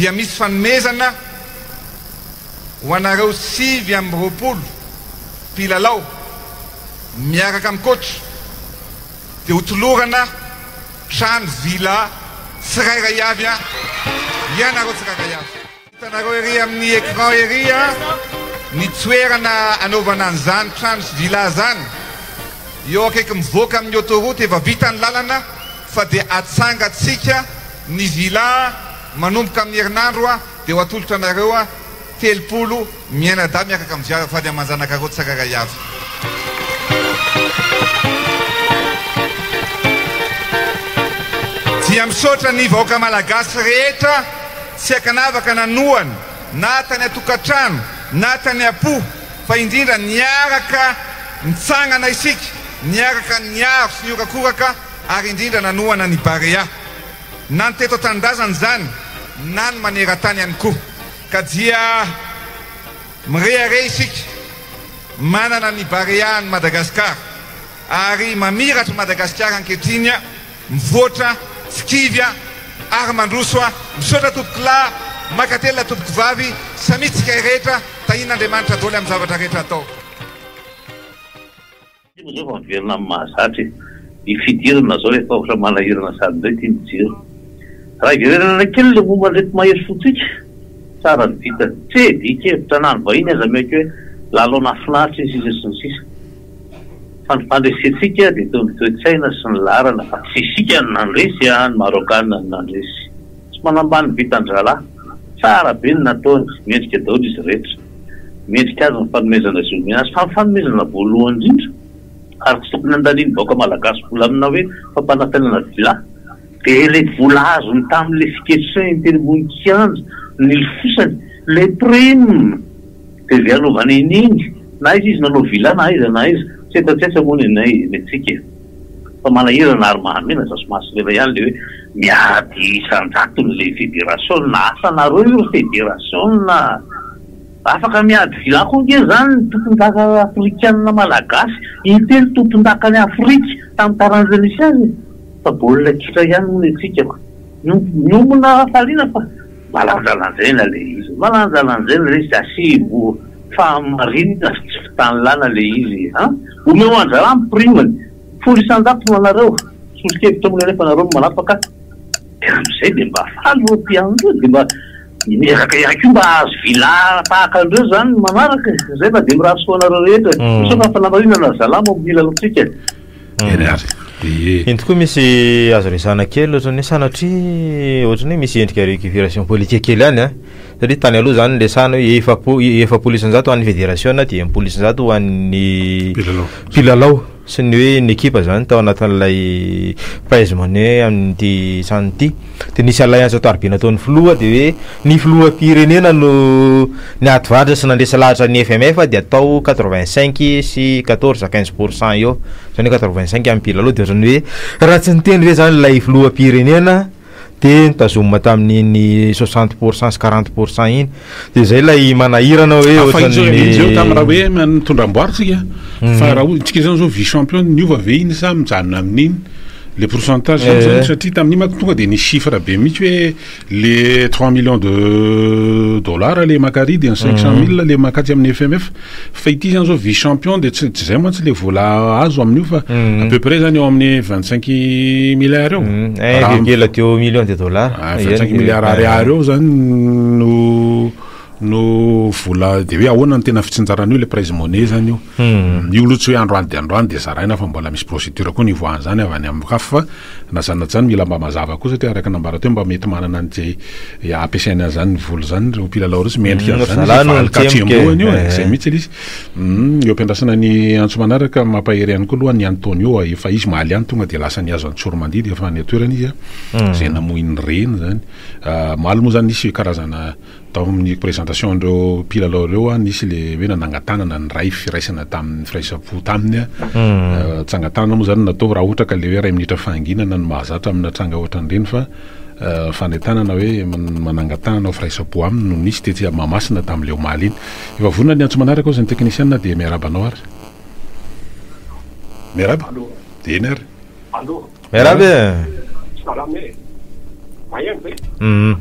Dia misy fanomezana ho anareo 29 mpilalao miaraka amin'ny coach dia ho tolorana trano villa tsirairay avy ianareo tsirairay avy. Hitanareo ery amin'ny écran ery ny toerana anaovana an'izany trano sy villa izany. Eo akaiky mivoaka amin'ny autoroute efa vita ny lalana fa dia atsangantsika ny villa manomboka amin'ny herinandro dia ho atolotra anareo 30 mianadahy miaraka amin'ny vady aman-janakareo tsirairay avy. Dia misaotra ny vahoaka malagasy rehetra tsy ankanavaka nanohana na tany an-tokantrano na tany am-po fa indrindra niaraka nitsangana isika, niaraka niaro sy nihorakoraka ary indrindra nanohana ny Barea. Na ny teto an-tanindrazana izany na ny maneran-tany ihany koa. Ka dia mirehareha isika manana ny Barea an'i Madagasikara ary mamiratra Madagasikara ankehitriny, mivoatra, tsy kivy ary mandroso. Misaotra tompokolahy, mankatelina tompokovavy, samia tsika rehetra, tahian'Andriamanitra daholo amin'ny zavatra rehetra atao. Ity moa zao efa miverina amin'ny mahazatra e! Ny fidirana zao efa ohatra manahirana sady indray ity ny jiro. Raha hiverenana kely le momba an'ireto mahery fontsika, tsara ny vitany. Tsy dian-kevitra na ny vahiny aza miaiky hoe lalao nahafinaritra iny sisa sy ny sisa. Fa ny fandresentsika dia teo amin'ny toe-tsaina sy ny laharana fa tsy isika no nandresy a, ny Marokanina no nandresy. Tsy manambany ny vitan-drahalahy. Tsara be ny nataony, mendrika daholo izy rehetra. Mendrika azy ny fanomezana izay omena azy fa ny fanomezana voalohany indrindra ary tsy tokony handanian'ny vahoaka malagasy vola amina hoe fampanantenana villa dia ilay vola azony tamin'ilay fiketsohiny teny ambony kianja nilofosany ilay prime dia izay anaovany an'iny na aiza izy nanao villa na aiza na aiza tsy hita tsy aiza moa ny anay ny antsika e! Fa manahirana ary mahamenatra sy mahasorena ihany ilay hoe miady isan-jatony ilay federasiona. Asa nareo io ry federasiona a! Afaka miady villa koa ange izany ny tompondaka afrikanina malagasy, intelo tompondakan'i Afrika tamin'ny taranja nisy azy e! Fa baolina kitra ihany moa ny antsika ko! Miombona hafaliana fa mba lanjalanjaina ilay izy, mba lanjalanjaina ilay izy, asivo fahamarinana sy tsy fitanilana ilay izy an! Omeo anjara ny prime-ny, 10% no anareo, solo-kevitra moa nefa nareo no manapaka, dia amin'izay dia mba faly ireo mpihaino ireo, dia mba miezaka ihany koa mba hahazo villa tahaka an'ireo izany ny manaraka e! Izay fa dia mirary soa anareo rehetra e! Misaotra ny fanamarinana ry zalahy momba ny lalaontsika e! Eny ary. Dia. Iny tokoa misy azo resahana kely ohatran'ny hoe sanatria ohatran'ny hoe misy endrika récupération politique kely ihany an, satria tany aloha zany resahana hoe efapo- 40% ho an'ny federasiona dia 60% ho an'ny Mpilalao. mpilalao sy ny hoe ny ekipa zany tao anatin'ilay prize money amin'ity CHAN ity. Dia nisy alliance tariby nataon'ny filoha dia hoe ny filoham-pirenena no niady varotra sy nandresy lahatra ny FMF dia atao 85 sy 14 15 pour cent eo, izany hoe 85 amin'ny mpilalao dia ohatran'ny hoe raha tsy niteny ve izany ilay filoham-pirenena dia notazomina tamin'iny 60 pour cent sy 40 pour cent iny dia izay ilay manahirana hoe Hafa iny zao ohatran'ny iny zao tamin'ny raha hoe nitondra amboara tsika fa raha ohatra tsika zany zao vice champion niova ve iny sa mijanona amin'iny Le pourcentage zany zany satria tamin'iny manko tonga de nisy chiffre be mihitsy hoe le trois millions de dollars le Macari de ny cinq cent mille le mankatsy amin'ny FMF fa ity zany zao vice champion de tsy tsy zay mantsy le vola azo amin'io fa à peu près zany eo amin'ny vingt cinq milliards eo. Un virgule deux millions de dollars. Ah, vingt cinq milliards ariary eo zany no no vola de hoe ahoana ny tena fitsinjarana io le prize money zany io. Io aloha tsy hoe androany de androany de zaraina fa mbola misy procédure koa ny hivoahan'izany avy any amin'ny CAF fa na zany na tsy zany mila mba mazava koa satria araka ny nambara teo mba mety manana an'izay ampiasaina an'izany ny vola izany ireo mpilalao ireo tsy mendrika an'izany izy fa alikatrembohany io e, izay mihitsy ilay izy. Eo am-piandrasana ny antso manaraka mampahery ihany koa aloha an'i Antonio efa izy omaly ihany tonga dia lasa nihazo an'i Tsiroamandidy efa any an-toerana izy izay namoy ny reny izany. Omaly moa izany nisy karazana Tao amin'ny présentation an'ireo mpilalao ireo an, nisy le hoe nanangan-tanana niray firaisana tamin'ny firaisam-po taminy an. Tsangan-tanana moa izany no natao raha ohatra ka le hoe iray minitra fahanginana no mahazatra amina tranga ohatran'ireny fa fanentanana hoe manangan-tanana ho firaisam-po aminy no nisy tetsy Mahamasina tamin'ilay omaly iny. Efa vonona ny antso manaraka hozy ny teknisiana dia miarahaba anao ary. Miarahaba. Dia eny ary. Allo. Miarahaba e. Salama e. Maheno ve?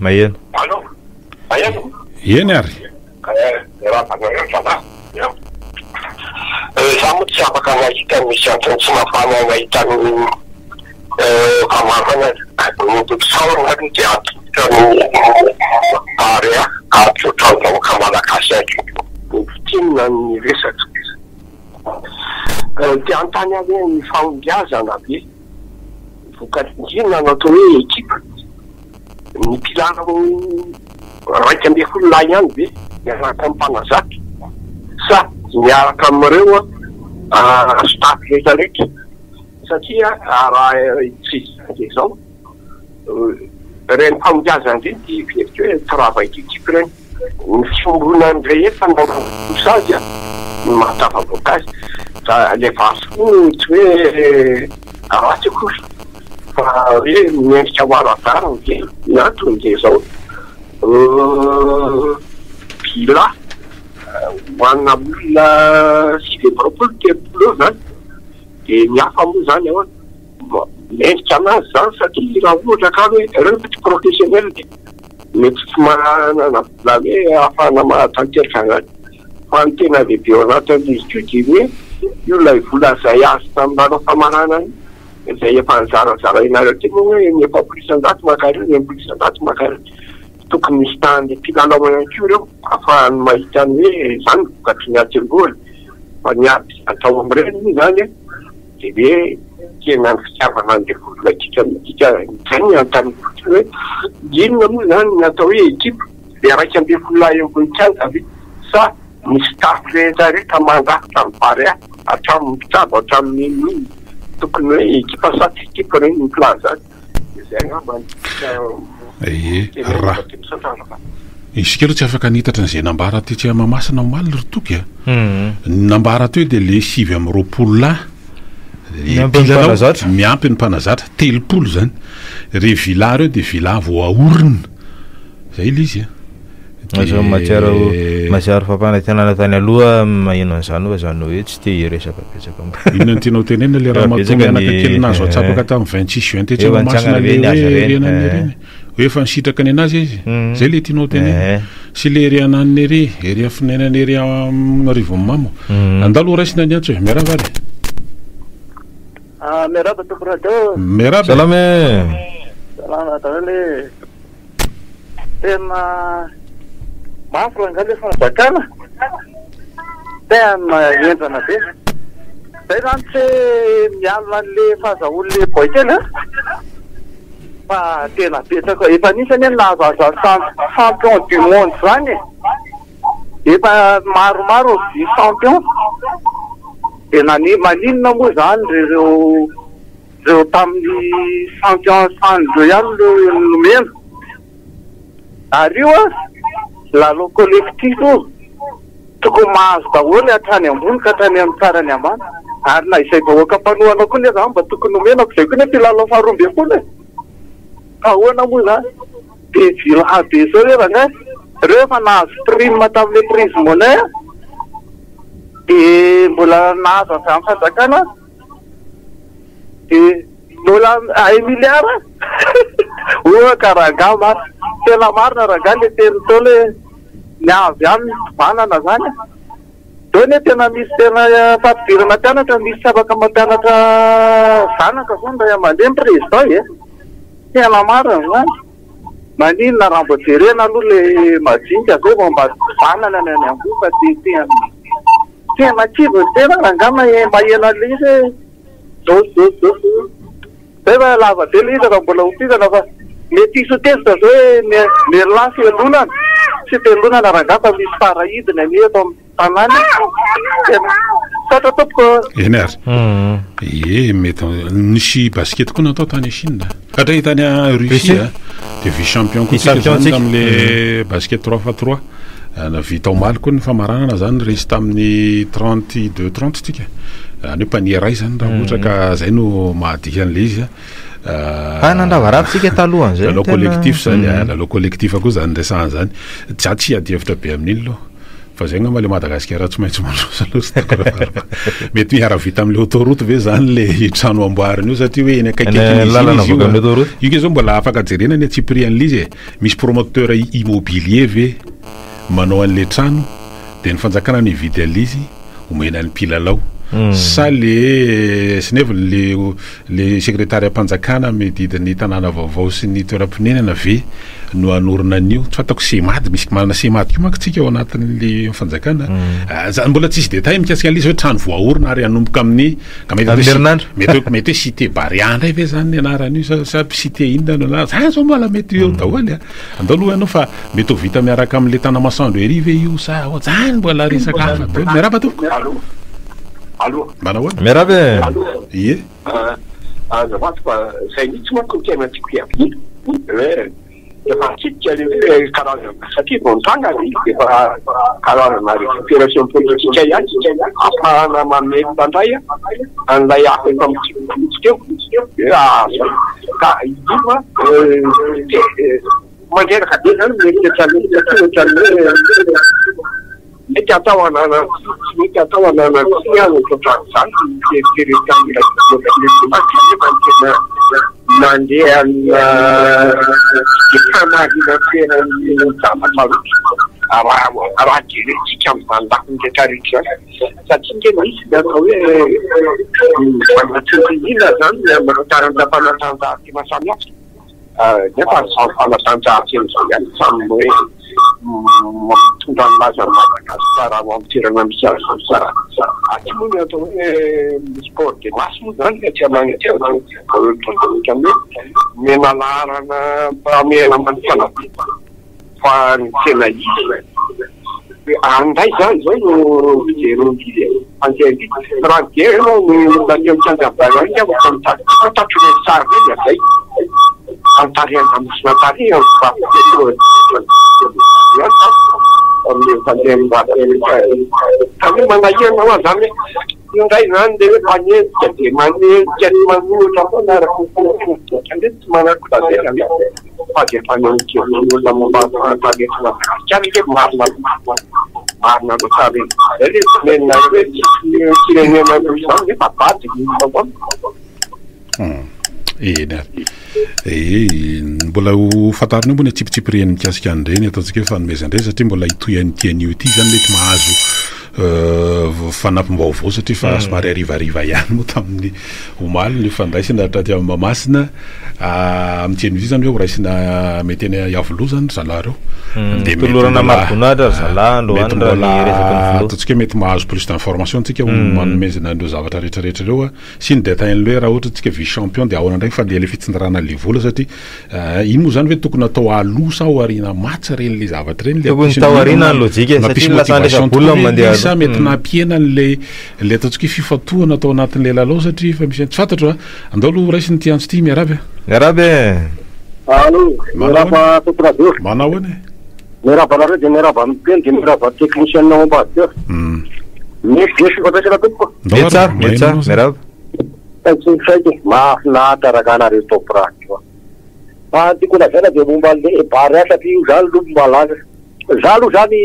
Maheno. Allo. Maheno? Eny ary. Eh, miarahaba anareo ry zalahy. Ia. Za moa tsy afaka nahita misy antony tsy nahafahana nahita ny famarana ny mpisaorana aloha dia atolotra ny Barea atolotra ny vahoaka malagasy ihany koa. Fintinina ny resaka. Te hanontany aho hoe ny fahombiazana ve vokatry ny inona no atao hoe ekipa? Ny mpilalao 11 lahy ihany ve miaraka amin'ny mpanazatra sa miaraka amin'ireo staff rehetra rehetra? Satria raha tsy izany dia izao, ireny fahombiazana ireny dia heveriko hoe travail d'équipe ireny. Ny fiombonan'ny rehetra no mampiposa azy no mahatafavoaka azy. Fa ilay vaso koa tsy hoe ratsy akory fa hoe mendrika ho ara-drariny ve ny antony dia izao, villa ho ana olona 29, 30 eo izany dia ny hafa moa izany ahoana? Mendrika anazy izany satria raha ohatra ka hoe ireo tsy professionnel dia Mety tsy manana vola hoe ahafahana mahatanteraka an'izany fa ny tena lehibe ao anatin'ilay izy koa dia hoe io ilay vola izay azo tamin'ny lalao famaranana io izay efa nizarazarainareo teo moa hoe ny 40% mankareo, ny 60% mankareo. Tokony misy tahan'ilay mpilalao ihany koa ireo ahafahany mahita ny hoe izany ny vokatry ny hatsembohany fa ny ady atao amin'ireny moa izany Dia hoe tena ny fitiavana an'ilay vondrona kitra midika izay ny anontaniako fotsiny hoe inona moa izany ny atao hoe ekipa? Ilay 11 lahy eo ambony kianja ve sa ny staff rehetra rehetra mandrafitra ny Barea hatramin'ny mpitsabo hatramin'ny inona inona? Tokony hoe ekipa sa tsy ekipa ireny ny mpilaza azy? Izay angamba no Ee, ra. Isika aloha tsy afaka nitatra an'izay nambara tetsy Mahamasina omaly ry Toky a. Ny nambara teo dia le 29 lahy Miampy ny mpanazatra. Miampy ny mpanazatra, 30 izany. Ireo villa ireo dia villa voaorina. Izay ilay izy a. Aza mahatsiaro mahatsiaro fampanantenana tany aloha maheno an'izany fa zany hoe tsy te hiresaka betsaka. Inona no tianao tenenina le ramatoa mianaka kely nahazo atsapaka tamin'ny 26 juin tetsy Mahamasina le hoe rianany ery hoe efa nisitraka ny anazy izy. Zay le tianao tenenina. Sy le ery ananiny ery, ery afonenany ery Arivonimamo. Andalo ho raisina ny antso e. Miarahaba ary. Miarahaba tompoko radio. Miarahaba. Salama e. Salama daholo e. Tena mafy rangahy le fanjakana, tena henjana be. Zay zany tsy hoe mialona an'le fahazahoan'le boay kely an, fa tena betsaka, efa nisy anie ny nahazo an'izany champion du monde zany e, efa maromaro ny vice champion, de nani- maninona moa zany ry reo Ireo tamin'ny champion chan ireo ihany no nomena. Ary io an, lalao collectif io, tokony mahazo daholo hatrany ambony ka hatrany amin'ny farany ambany. Ary na izay vahoaka mpanohana koa nefa zany mba tokony nomena fa izay koa nefa mpilalao faha 12 e. Fa ahoana moa izany? Be villa be zao ve rangahy? Ireo efa nahazo prime tamin'ilay prise monnaie an, dia mbola nahazo avy amin'ny fanjakana. Dia mbola un milliard Ohaka rangahy ma tena marina rangahy le teny teo le ny avy any ny tobanana zany a. Zao anie tena misy tena fampidirana mpianatra misy tsy afaka mampianatra zanaka zao ny ray aman-dreny président e. Tena marina zany. Maninona raha mba jerena aloha le madinika zao vao mba tobanana ny any ambony fa tsy tena Tena kivy ny tena rangahy maheno an'ilay izy hoe zao sy zao sy zao sy zao. Zay fa lava be ilay izy raha mbola ho tohizana fa mety hisy ho tezitra zao hoe mialà fialonana. Tsy fialonana rangahy fa misy fara hidiny anie eto amin'ny tanàna e. Tena misaotra tompoko ô. Eny ary. Ie, mety nisy basket koa natao tany Chine. Hatray tany Russie a. Dia vice champion koa tsika zany tamin'le basket 3 fois 3. Vita omaly koa ny famaranana zany, resy tamin'ny 32 30 tsika. Any hoe panier iray zany raha ohatra ka zay no mahadika an'le izy. Fa nandravarava tsika talohan'izay. Lalao collectif zany, lalao collectif koa zany resahana zany. Za tsy hiady hevitra be amin'iny aloha. Fa zay angamba le Madagasikara tsy maintsy mandroso aloha sy tokony fa mety miara-vita amin'le autoroute ve zany le trano amboarina io satria hoe eny akaikikaikin'izy iny lalana izy io avoaka a. amin'ny autoroute. Io nge zao mbola afaka jerena ny antsipirian'ilay izy e. Misy promoteur immobilier ve manao an'le trano de ny fanjakana no hividy an'ilay izy omena ny mpilalao sa le sneviny le le sekretariam-panjakana mididy ny tanàna vaovao sy ny toeram-ponenana ve no hanorina an'io? Tsy fantako Semad, misy manana Semad koa manko tsika ao anatin'le fanjakana. Ah, zany mbola tsisy détail mikasika an'ilay izy hoe trano voaorina ary hanomboka amin'ny ka mety Amin'ny hoe herinandro. mety hoe mety hoe cité Barea indray ve zany ny anaran'io sa sa cité inona no anarany? Zany zao mbola mety eo daholo a. Andao aloha ianao fa mety ho vita miaraka amin'ilay Tanamasoandro ery ve io sa ahoana? Zany mbola resaka hafa daholo. Miarahaba tompoko. Allô Allô Manahoana? Miarahaba e. Allô Ie. Azafady fa zay mihitsy manko no tena tiako hiaviana hoe efa mitsidika le hoe karazana satria vao nitranga le izy efa karazana récupération politique ihany ahafahana mamelona indray an'ilay afo efa mitsimotsimotsy teo hoe azo ka io an mandreraka be zany mieritreritra an'iny satria ohatran'ny hoe mety atao ananan'ny tsy mety atao ananan'ny tsy an ohatran'izany ny fieritreretana an'ilay filoham-pirenena nefa ny tena mandeha amina tsy dia fanarinan-toeran'ny zavatra loatra raha raha jerentsika amin'izany lafiny rehetra rehetra izany satria nge misy ny atao hoe manatsoa-pihina zany amin'ireo taranjam-panatanjahantena samihafa. Nefa ny samy fanatanjahantena izao ihany samy hoe mitondra ny lazan'i Madagasikara ao amin'ny toerana misy azy izany. Aty moa ny atao hoe sport de masse moa izany aty aminay aty ohatran'ny hoe omena laharana pahamehana manokana be. Fa ny tena izy hoe any indray izany izao no fijery ny ankizy e, fanjery ankizy. Raha nijery ianao ny olona teo amin'ny kianja Barea iny afaka mitady fantatro ireny sary ireny dia zay. An-tarehin-damosina tarehy amin'ny amin'ny fanjery Ka hoe manahirana hoa izany hoe io indray izany ilay hoe mpanenjika dia manenjika sy manohitra foana araka ny fomba tsy manan-kolazaina ve? Fa dia fanehoan-kevitry ny olona momba ny fanatanterahana Madagasikara ange marina marina loatra ary zay le tenenina hoe tsisy firenena toy izany nefa bado ny olona ao aminy. Eny ary. Ee, mbola ho fantarina eo moa ny antsipitsipiriany mikasika an'ireny ataontsika hoe fanomezana ireny satria mbola hitohy an'ity anio ity izany mety mahazo fanampim-baovao satria fa somary harivariva ihany moa tamin'ny omaly ny fandraisana hatraty amin'ny Mahamasina amin'ity anio ity izany hoe horaisina mety eny Iavoloha izany ry zalahy ireo. Dia mety Tolorana mbola mari-boninahitra ry zalahy androany mety raha mbola ny resaky ny filoha. ataontsika hoe mety mahazo plus d'information tsika manomezana an'ireo zavatra rehetrarehetra ireo sy ny détail-n'ilay hoe raha ohatra tsika vice champion dia ahoana indray ny fandeha ilay fitsinjarana an'ilay vola satria iny moa zany ve tokony atao aloha sa aoriana match ireny le zavatra ireny le Tokony hampisy tao aoriana ny lojika nampisy satria lasa motivation resa-bola tokoa ve mandeha ilay izy sa aloha. mety nampihena an'ilay ilay ataontsika hoe fifantohana tao anatin'ilay lalao satria efa misy tsy fantatro a andao aloha raisina ity antso ity miarahaba e. Miarahaba e. Allo, Manao miarahaba ahoana? Top Radio. Manao ahoana e? Miarahaba anareo dia miarahaba an'i Mpeno dia miarahaba ny technicien ao ambadika ao. Mety ve fifandraisana tompoko? Ndao Mety ary, tsara, mety maheno tsara, anao zay. miarahaba. Saingy saingy mahafinaritra araka anareo Top Radio a. Fa ny tiako holazaina dia momba an'le Barea satria io zany aloha malaza. Za aloha zany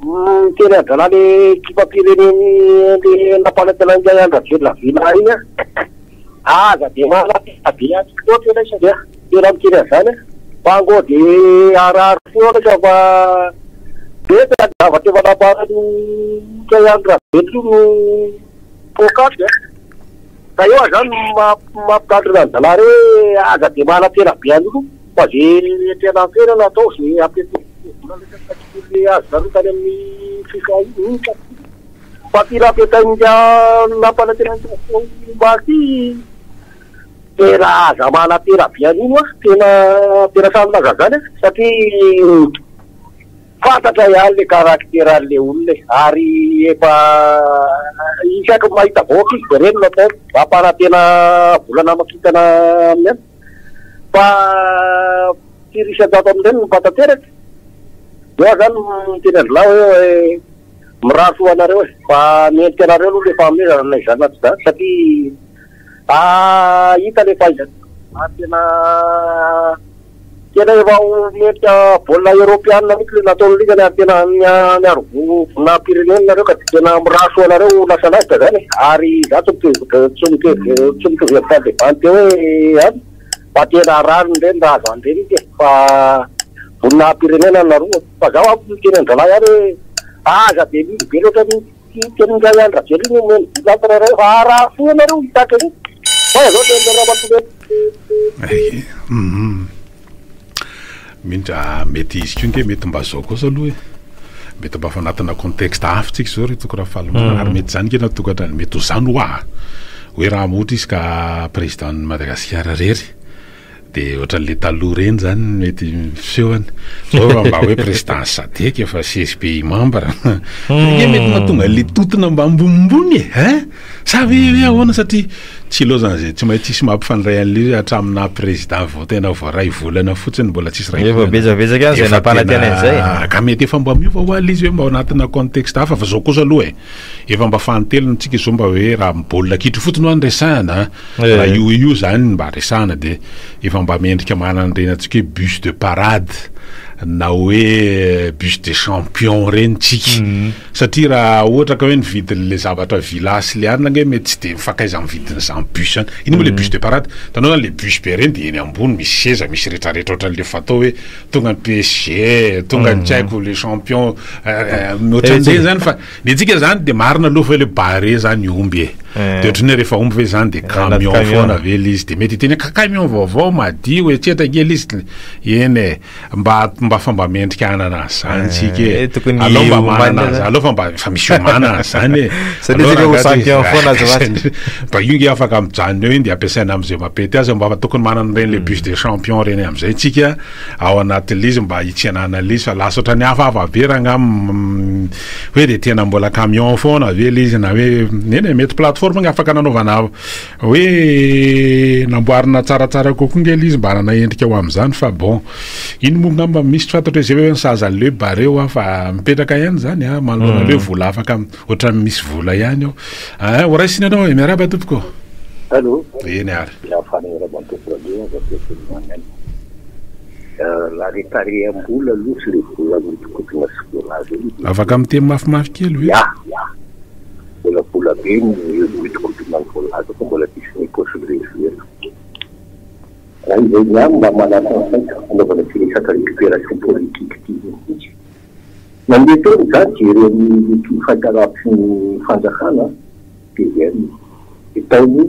miteny an-dralahy le ekipam-pirenen'ny le nampanantenain'i Andry Rajoelina Villa iny an. Aza dia manantena be an'iny loatra ianay satria tena miteny an'izany an. Fa angao dia harary foana ka fa betsaka ny zavatra efa nambaran'io Andry Rajoelina io no poakaty an. Ka eo aza zany mampitandrina an zalahy reo hoe aza de manantena be an'io fa ze tena antenana atao ze ampiasaina vola le azo zareo tany amin'ny fifa iny iny ka fa ty raha ampiasain'inga nampanantena omaly ty tena aza manantena be an'io an tena tena samy milaza an'zany an satria Fantatra ihany le caractère an'le olona e, ary efa isaky ny mahita vahoaka izy de reny no ataony, mampanantena volana aman-kintana aminy any, fa firy isan-jato amin'ireny no mba tanteraka? Eo aho zany miteny an-dry lahy hoe mirary soa anareo e, fa mendrika anareo aloha le fanomezana na izany na tsy izany satria hita le fahaizana ary tena. Tena efa ho mendrika baolina eoropeanina mihitsy le nataon'ny ligany ary tena niaro voninahim-pirenena nareo ka dia tena mirary soa anareo ho lasa lavitra zany e! Ary za tsy mitovy tsy mitovy tsy mitovy hevitra an'le bandy teo hoe an! Fa tena rariny ireny raha azo an'ireny izy e! Fa voninahim-pirenena ny naroa fa zaho aho miteny an-dralahy ihany hoe aza be mino be loatra mihitsy. Tsy tenin'ingahy Andry Rajoelina io omeny vola ny tsirairay fa araho soa ianareo hitaky an'io fa izao dia ny ramatoa Ay, hum. Mindra mety izy koa nge mety mba zao kosa aloha e. Mety mba fanatina contexte hafa tsika zao ry Toky Rafalimanana ary mety zany nge nahatonga hatrany mety ho zany hoa hoe raha ohatra izy ka président-n'i Madagasikara rery De ohatran'le taloha reny zany ny mety fisehony. Zao raha mba hoe président Sadec efa CSBI membre. Zay nge mety mahatonga an'le totona mba ambonimbony e, hein? Sa ve hoe ahoana satria tsy ilaozan'izay tsy maintsy tsisy mampifandray an'le izy hatramin'ny naha président vao tena voaray volana fotsiny mbola tsisy ray Efa volana. betsabetsaka ihany izay Efa nampanantena tena an'izay. ka mety efa mba miova hoa le izy hoe mba ao anatina contexte hafa fa zao kosa aloha e. Efa mba fahantelony tsika izao mba hoe raha ny baolina kitra fotsiny hoa no resahana a, raha io io zany mba resahana de efa mba mendrika manana ireny antsika hoe bus de parade na hoe bus de champion reny tsika satria raha ohatra ka hoe ny vidin'le zavatra villa sy le anona ange mety tsy de mifankaiza amin'ny vidin'izany bus zany, iny moa le bus de parade, hitanao zany le bus be reny de eny ambony misy seza misy retraretra ohatran'le fatao hoe tonga ny PSG, tonga ny tsy haiko le champion, ohatran'ireny zany fa ny antsika zany de marina aloha fa le Barea zany omby e, de ohatran'ny hoe rehefa omby ve zany de camion foana ve le izy, de mety hiteny hoe ka camion vaovao madio etsetra ange le izy, eny e, mba mba fa mba mendrika hanana an'izany tsika e, aleo mba manana an'izany, aleo fa mba efa misy homana an'izany e, Satria tsika ho champion foana azafady. Mba io nge afaka mijanona eo iny de ampiasaina am'izay mampety azy, mba tokony manana ireny le bus des champions ireny am'izay tsika ao anatin'le izy mba hitsenana an'le izy fa lasa ohatran'ny hafahafa be rangaha hoe de tena mbola camion foana ve le izy na hoe eny e mety plateforme nge afaka nanaovana hoe namboarina tsaratsara kokoa nge le izy mba hanana endrika ho am'izany fa bon iny moa ngamba misy tsy fantatro hoe zay hoe ny sahaza an'le hoe bareo a fa mipetraka ihany zany a manoloana le hoe vola afaka Ohatran'ny misy vola ihany ao. Ah, ho raisina ianao e, miarahaba tompoko. Allô. Eny ary. Miafara Rabantompony avy aty Antsiranana. La retareham-bola aloha sy le vola mihodinkodina sy voalaza io dia. Afaka miteny mafimafy kely ve? Ya. Mbola vola be no mihodinkodina ny voalaza fa mbola tsisy ny possible eto. Raha izay ihany mba manatona saika hanaovana ity resaka récupération politique ity mihitsy. Nandeha teo ny za jereo ny ity fahitalavitry ny fanjakana tvm de tao ny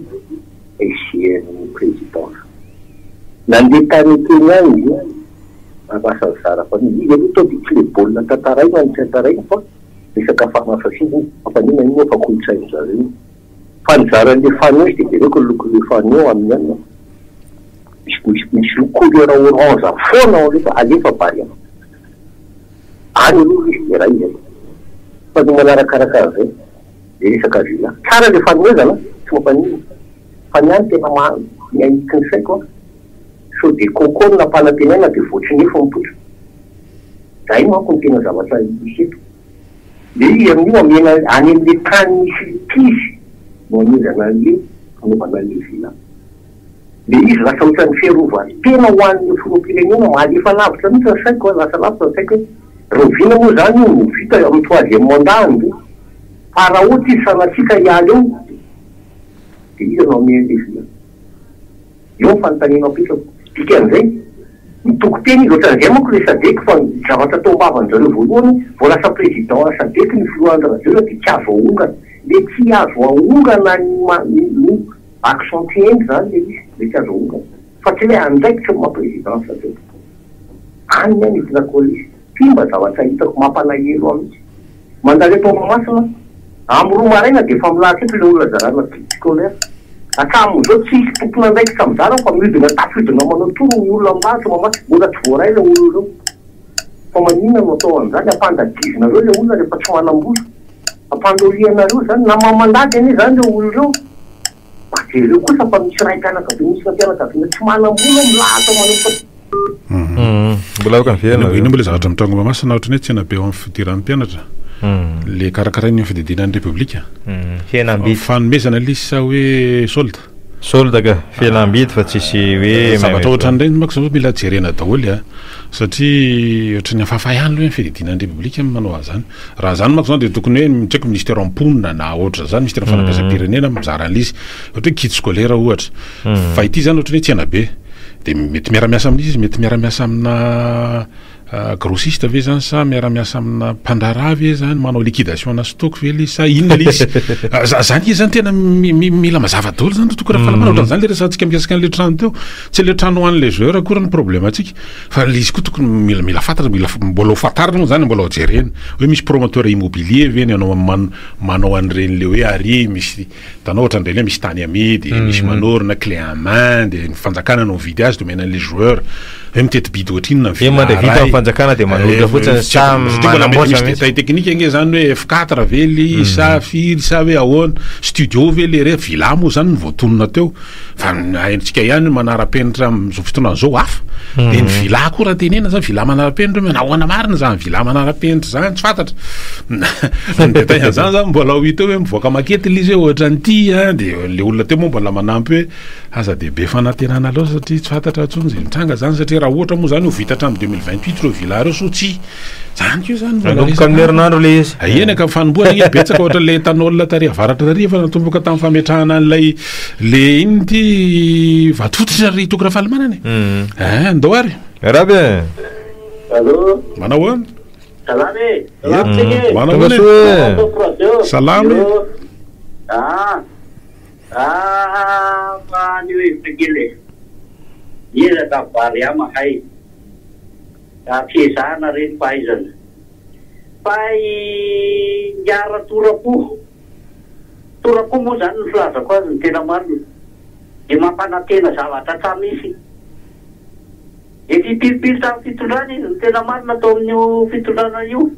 SGN ny présidence. Nandeha tany Kenya izy io ary lasa nizara famille. Izy aloha tao de tsy le baolina tantaraina no tantarainy fa resaka fanafasiana io, fa maninona io moa fa kolontsain-dry zareo io. Fa nizara an'le fanion izy de jereko ny lokon'le fanion amin'ny anona. Misy misy misy loko couleur orange foana ao alefa alefa Barea. Any aloha izy dia raizina. Fa ny manarakaraka an'izay dia resaka villa. Tsara ilay fanomezana, tsy mampaninona. Fa ny ahy ny tena maha ny ahiky ny saiko an, sao dia coco no nampanantenaina dia voatsinefo mipoitra. Izay manko no tena zavatra hisy eto. Ilay izy amin'io amena any amin'ilay tany misy litige no anomezana an'ilay fanaovana an'ilay villa. Le izy lasa ohatran'ny fiarovan-tena ho an'ny filoham-pirenena, malefa lavitra mihitsy ny saiko an, lasa lavitra ny saiko hoe rahoviana moa izany io no vita amin'ny troisième mandat-ny ve? Fa raha ohatra izy sanatria ka hiala eo dia iza no hanome an'ilay villa? Eo ny fanontaniana apetrako. Dikan'izay, mitoky tena izy, ohatran'izay manko ilay Sadec fa ny zavatra tao am-bavan-dry zareo voalohany vao lasa président an'ny Sadec ny filoha Andry Rajoelina dia tsy azo ahongana. Ilay tsy azo ahongana ny no Accentuer-ny izany ilay izy, mety azo ahongana. Fa tsy hoe andraikitry ny maha président satria any ny any entina colis. Ity mba zavatra hitako mampalahelo ahy mihitsy. Mandalo eto Mahamasina aho, amin'ny roa maraina dia efa milahatra eto ilay olona zarana kit scolaire. Hatramin'izao tsy hisy tompon'andraikitra mizara fa mihodina tafidina manao tour ny olona milahatra Mahamasina. Mbola tsy voaray ireo olona ireo. Fa maninona no atao an'izany? Ampandadizinareo ilay olona rehefa tsy manam-bola. Ampandolianareo zany, na mamandady anie zany ireo olona ireo, mba jereo kosa fa misy raim-pianakaviana, misy raim-pianakaviana tsy manam-bola ao milahatra manao fa. Mbola afaka miverina ve? Inona moa ilay zavatra mitranga ao Mahamasina ohatran'ny hoe tsena be ao amin'ny fidiran'ny mpianatra? Ilay karakarain'ny fiadidiana ny Repoblika? Fihenam-bidy. Fanomezana ilay izy sa hoe solde? Solde ka, fihenam-bidy fa tsisy hoe Zavatra ohatran'ireny manko zao mila jerena daholo a, satria ohatran'ny hafahafa ihany aloha ny fiadidiana ny Repoblika manao an'izany. Raha izany manko zany dia tokony hoe tsy haiko ministère mponina na ohatran'izany, ministère fanabeazam-pirenena mizara an'ilay izy, ohatra hoe kit scolaire ohatra. Fa ity zany ohatran'ny hoe tsena be, dia mety miara-miasa amin'iza izy, mety miara-miasa amina Grossiste ve zany sa miara-miasa amina mpandraharaha ve zany, manao liquidation ana stock ve le izy sa inona le izy? Zany izy zany tena mila mazava daholo zany ry Toky Rafalamana, ohatran'izany le resahantsika mikasika an'le trano teo, tsy le trano ho an'le joueur akory ny problème antsika fa le izy koa tokony mila mila fantatra, mila mbola ho fantarina moa zany, mbola ho jerena hoe misy promoteur immobilier ve ny anao manao an'ireny le hoe ary misy Hitanao ohatran'ireny hoe misy tany amidy, misy manorina, clé en main, dia ny fanjakana no mividy azy dia omena an'ilay joueur. Hoe miteti-bidy ohatrinona ny Hoe mandray villa vita ny iray. fanjakana dia manolotra fotsiny Tsy haiko, sa satria mbola mety manamboatra misy mihitsy. détail technique ange zany hoe F4 ve le izy sa firy sa hoe ahoana, studio ve le re, villa moa zany no voatonona teo. Fa ny haintsika ihany manara-penitra amin'izao fotoana izao hafa. Dia ny villa koa raha tenenina zany, villa manara-penitra hoe nahoana marina izany villa manara-penitra izany, tsy fantatra. Ny détail an'izany zany mbola ho hita eo hoe mivoaka makety ilay izy hoe ohatran'ity an, dia ilay olona teo moa mbola manampy hoe aza dia be fanantenana loatra satria tsy fantatra intsony izay mitranga izany satria raha ohatra moa izany ho vita hatramin'ny 2028 ireo villa ireo soa tsia. Zany koa zany mbola Nanomboka amin'ny herinandro ilay izy. Eny ka fanombohana anie betsaka ohatra ilay éthanol tary avaratra tary efa natomboka tamin'ny fametrahana an'ilay le inona ity vatofotsy ry Toky Rafalimanana e. Eh, ndao ary. Miarahaba e. Allô. Manao ahoana? Salama e. Salama tsika e. Manao ahoana e? Salama e. Ah. Ah, maneho hevitra kely e. Miezaka Barea mahay. Fiezahana re ny fahaizana. Fa i Niara tora-po, tora-po moa izany ny filazako azy ny tena marina, dia mampanantena zavatra tsa misy. Efa impirimpiry tamin'ny fitondrana izy ny tena marina tao amin'io fitondrana io.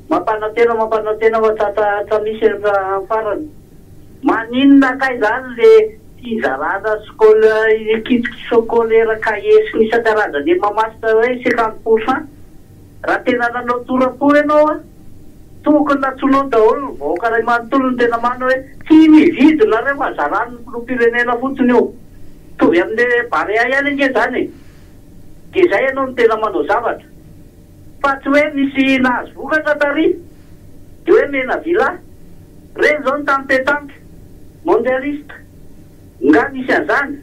Mampanantena mampanantena fa tsa tsa misy amin'ny farany. Maninona kay izany le fizarana scol kit scolaire cahier sy ny isan-karazany eny Mahamasina hoe 50 pourcent? Raha tena nanao tora-po ianao an, tokony nantsoinao daholo ny vahoaka iray manontolo ny tena marina hoe tsy mividy nareo fa zaran'ny filoham-pirenena fotsiny io. Mitovy amin'le Barea ihany ange izany e. Dia izay ianao no tena manao zavatra. Fa tsy hoe nisy nahazo vokatra tary dia hoe mena villa. Reny zao ny tany petanque mondialiste nga nisy an'zany?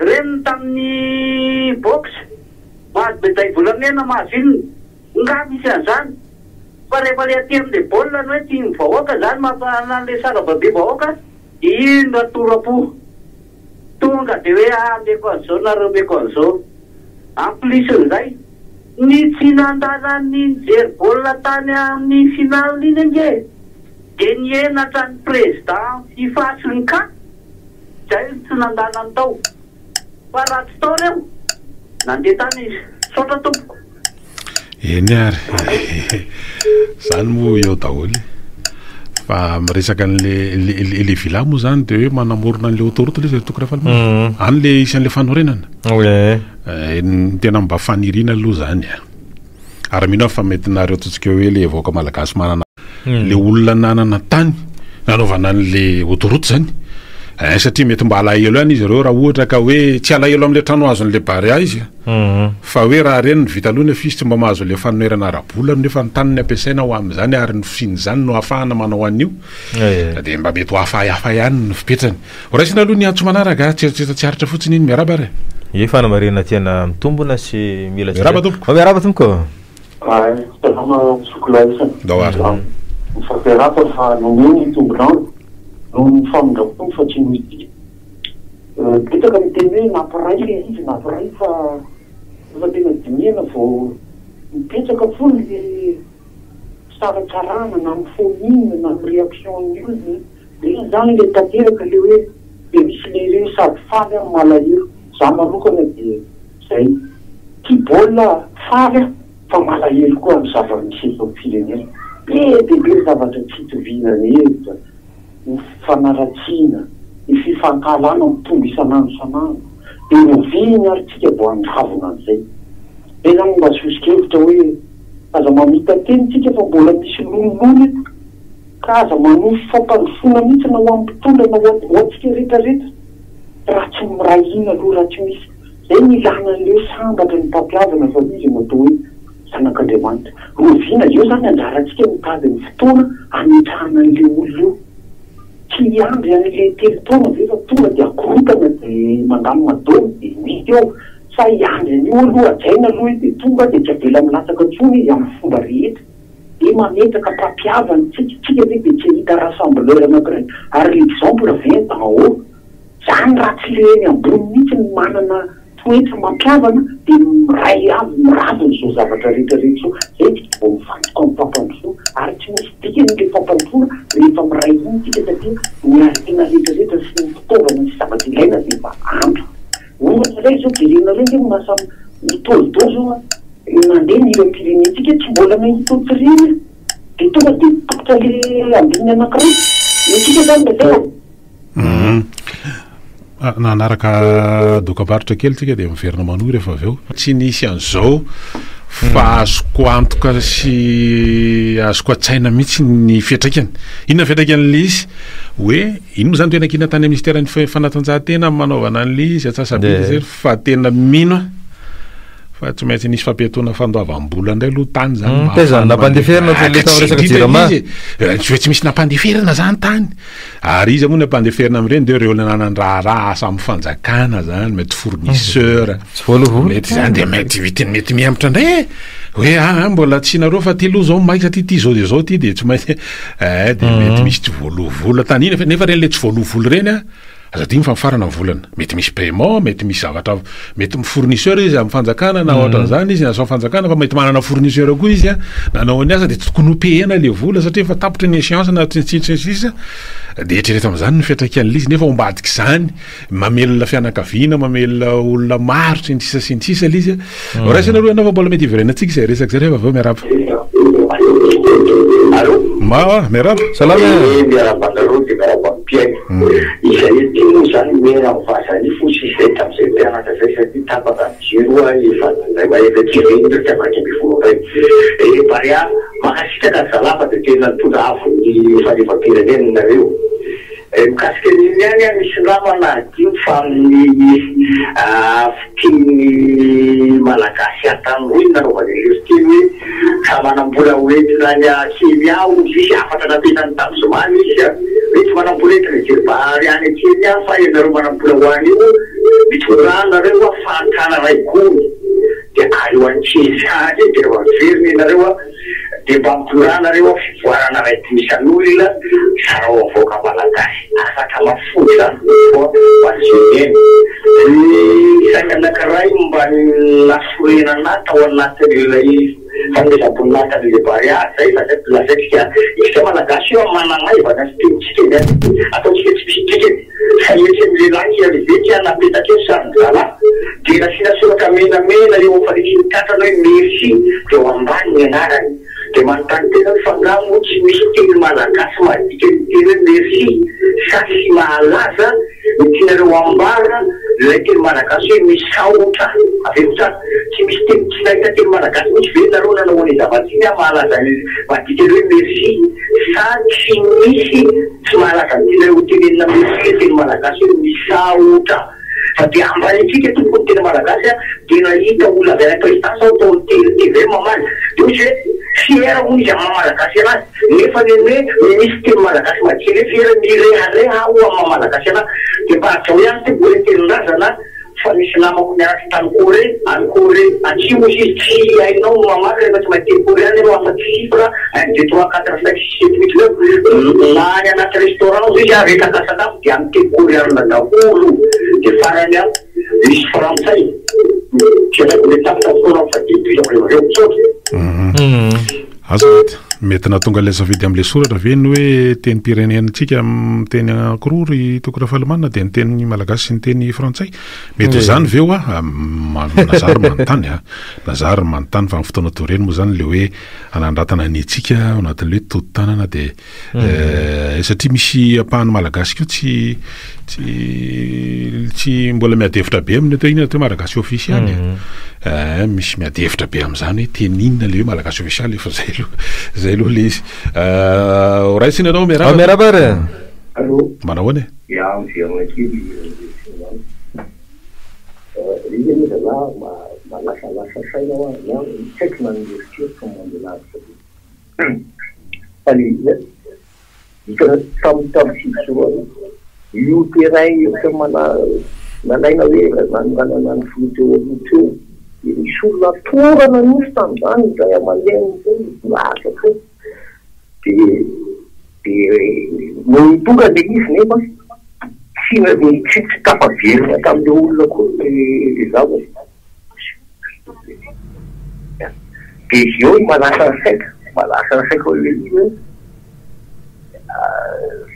Reny ny tamin'ny boxe mahazo medaille volamena mahazo inona nga misy an'zany? Fa rehefa le aty amle baolina ny hoe tian'ny vahoaka zany mampana an'le sarababe vahoaka dia iny ratorapo. Tonga dia hoe ah ameko an'izao nareo omeko an'izao. En plus n'izay, ny tsy nandalan'ny nijery baolina tany amin'ny finale iny ange dia nihenatra ny président fifa sy ny cas, izay no tsy nandalany tao. Fa raha tsy tao ireo, nandeha tany izy. Misaotra tompoko. Eny ary e! Zany moa eo daholo e! Fa miresaka an'le le le villa moa zany de hoe manamorona an'le autoroute le izy ry Toky Rafalimanana. Any le hisy an'le fanorenana. Ouais. Eh, ny tena mba faniriana aloha zany a. Ary mino aho fa mety nareo ataontsika hoe le vahoaka malagasy manana le olona nanana tany nanaovana an'le autoroute zany. Eh, satria mety mba alahelo ihany izy ireo raha ohatra ka hoe tsy alahelo amin'le trano azon'le Barea izy. Fa hoe raha reny ny vita aloha nefa izy tsy mba mahazo ilay fanonerana ara-bola nefa ny taniny ampiasaina ho amin'izany ary ny fisian'izany no ahafahana manao an'io dia mba mety ho hafahafa ihany ny fipetrany. Ho raisina aloha ny antso manaraka, tsy eritreritra tsy aritra fotsiny iny. Miarahaba ary e! Ie, fanamarihana tena mitombona sy mila Miarahaba tompoko. Miarahaba tompoko. Ay, salama sokolahy isany. Ndao ary. Mifampiarahaba fa nomeo ny tombon'andro noho ny famindram-pony fa tsy noho isika. Betsaka miteny hoe nampiray le izy nampiray fa rehefa tena dinihana vao mipetraka foana le fisaratsarahana na amin'ny fomine na amin'ny réaction ny olona de iny zany le tanteraka le hoe de misy le hoe sady faly aho no malahelo, za manokana dia zay tia baolina aho faly aho fa malahelo koa amin'ny zava-misy eto amin'ny firenena, be dia be ny zavatra tsy itoviana hevitra. ny fifanaratsiana, ny fifankahalana mitombo isan'andro isan'andro, dia oviana ary tsika vao handravona an'izay? Zay zany mba soso-kevitra hoe aza mamita-teny tsika fa mbola misy lonilony eto, ka aza manofy fampandrosoana mihitsy na ho an'ny mpitondra na ho antsika rehetra rehetra. Raha tsy miray hina aloha, raha tsy misy, izay no ilana an'ilay hoe sambatra ny mpampihavana fa izy no atao hoe zanak'Andriamanitra. Rahoviana eo izany anjarantsika mitady ny fotoana hametrahana an'ilay olona eo. Tsy hiandry an'ilay telo taona ve fa tonga dia akorontana dia mandamina dôly dia mety eo. Sa hiandry an'io aloha, hajaina aloha io dia tonga dia tsy avela milatsaka intsony izy amin'ny fomba rehetra. Dia mametraka mpampihavana tsika, tsika ve dia tsy hahita rassembleur anakiray ary l'exemple vient d'en haut, zany raha tsy le eny ambony mihitsy no manana toetra mampihavana dia miray avy miravona izao zavatra rehetra rehetra izao, zay tsika vao mifantoka amin'ny fampandrosoana ary tsy misy dikany le fampandrosoana rehefa miray hina tsika satria ny harena rehetra rehetra sy ny fitaovana sy zavatra ilaina dia efa ampy. Ohatra indray izao jerenareo nge ny maha samy ny Toldo zao an, nandeha ny hiram-pirenentsika tsy mbola nahita ohatr'ireny an, de tonga de tapitra le andininy anankiray, ny antsika zany indraindray an. Nanaraka dokambarotra kely tsika dia miverina manohy rehefa avy eo. Tsy nisy an'izao fa azoko antoka sy azoko an-tsaina mihitsy ny fiantraikany. Inona ny fiantraikan'ilay izy? Hoe iny moa zany tena kiana tany amin'ny minisiteran'ny fanatanjahantena amin'ny manaovana an'ilay izy atsasa-bidy izay fa tena mino aho fa tsy maintsy nisy fampiatoana fandoavam-bola indray aloha tany zany. Hmm, taiza ny nampandeferina ohatran'ny le tamin'ny resaka jirama. Eh, tsy hoe tsy misy nampandeferina zany tany. Ary iza moa ny ampandeferina amin'ireny dia ireo olona nanan-draharaha asa amin'ny fanjakana zany, mety fournisseur. Tsy voaloha vola. Mety zany dia mety mety mety mihemotra indray e. Hoe ah, ah mbola tsy nareo fa ty aloha zao maika satria ty zao dia zao ty dia tsy maintsy eh dia mety misy tsy voaloa vola tany iny nefa ireny le tsy voaloa vola ireny a aza adino fa mifarana ny volana. Mety misy paiement, mety misy zavatra mety fournisseur izy amin'ny fanjakana na ohatran'izany izy na sao fanjakana fa mety manana fournisseur koa izy a nanao ny asa dia tsy tokony ho payena le vola satria efa tapitra ny échéance na tsy sy ny sisa dia eritrereto amin'izany ny fiantraikan'ilay izy nefa ao ambadik'izany Mamelona fianakaviana, mamelona olona maro sy ny sisa sy ny sisa ilay izy. Mm. Raisina aloha ianao fa mbola mety hiverenantsika izay resaka izay rehefa avy eo miarahaba. Allô? Ma, miarahaba. Salama. Eh, miarahaba anareo dia miarahaba ny mpihaino. Mm. Izay ety moa izany mena amin'ny vaza-nify hoy izy izay tamin'izay mpianatra izay satria tapaka ny jiro efa indray efa tsy velona tsy 11 indray. Eh, Barea, mankasitraka ry zalahy fa dia tena nitondra avo ny falevam-pirenena nareo. Mikasika an'iny ihany aho misy namana adino fa amin'ny fiteny malagasy Antandroy no nanaovany an'ilay fiteny hoe raha manam-bola ho entina any Kenya hozy izy, hafatra napetrany tamin'ny zoma ilay izy an, hoe tsy manam-bola entina hijery bary any Kenya fa ianareo manam-bola ho any io mitondrà nareo fahantrana iray gony dia aleo any Kenya any dia rehefa miverina ianareo Dia mba mitondrà nareo aho fivoarana ray dimy isan'olona zarao avoaka malagasy afaka mafonja izany ho an'ny firenena. Ny saika anakiray mba nasorena anah tao anatin'ilay fanomezam-boninahitra an'ilay Barea zay fa zay lazaintsika isika malagasy io manamaivana ny fitenintsika izany ataontsika tsy misy dikany fa etsy amin'ilay lahy hiarivetsy a napetaka eo sarin-drahalahy dia nasiana soratra menamena eo amin'ny fanitsin'ny tratrany hoe merci dia ao ambany ny anarany dia manontany tena hoe fa angaha moa tsy misy teny malagasy mahadika ny teny hoe merci sa tsy mahalaza ny tianareo ambara ilay teny malagasy hoe misaotra averiko tsara tsy misy teny tsy nahita teny malagasy mihitsy ve nareo nanao an'io zavatra iny aho mahalaza ny mahadika ny hoe merci sa tsy misy Tsy mahalaza ny tianareo ho tenenina mihitsy le teny malagasy hoe misaotra fa dia ambanintsika tompoko ny teny malagasy a, dia nahita olona avy any présidence aho tao amin'ny tvm omaly dia hoy izy hoe fier hono izy amin'ny maha malagasy anazy nefa ny hoe misy teny malagasy madika hoe fier mirehareha aho amin'ny maha malagasy anahy dia mba hajao ihany tompoko le tenin-drazana Fa nisy namako nianatra tany Corée, any Corée atsimo hozy izy, tsy hainao ny mamaky rehefa tsy mahay teny koreana ianao afa tsy chiffre un deux trois quatre cinq six sept huit neuf, na any anaty restaurant hozy izy ary resaka sakafo dia amin'ny teny koreana daholo, dia farany an misy frantsay tsy haiko mety tapitra ny fotoana fa dia tohizako rehefa avy eo, misaotra. Asa mety mety nahatonga ilay safidy amin'ilay soratra ve ny hoe tenim-pirenentsika miteny anankiroa ry Toky Rafalimanana dia ny teny malagasy sy ny teny frantsay? Mety ho izany ve hoa? Nazary manontany a! Nazary manontany fa amin'ny fotoana toy ireny moa izany ilay hoe hanandratana ny antsika ao anatin'ilay hoe todi-tanana dia Satria misy ampahany malagasy koa tsy tsy tsy mbola miady hevitra be amin'ny atao inona atao hoe malagasy ofisialy e. Eh, misy miady hevitra be amin'izany hoe teny inona le hoe malagasy ofisialy efa zay aloha zay aloha le izy. Eh, ho raisina ianao miarahaba. Miarahaba ary. Allô. Manao ahoana e? Ya, miverina kely. Ilay izy anie zalahy mba lasalasa saina hoa, ny ahy tsy haiko na ny eritreritro no mandeha lavitra be. Fa ilay izy an, hitanao tamin'ny tamin'ny 2009, io terrain efa mana nalaina hoe nanoranana ny filoha teo aloha teo, dia nisy olona torana mihitsy tamin'izany, ny ray aman-dreniny teo nilahatra teo. Dia dia nony tonga ilay izy nefa tsy tsy tsy tafaverina tamin'ilay olona koa ilay zavatra. Dia eo no mahalasa ny saiko, mahalasa ny saiko amin'ilay izy hoe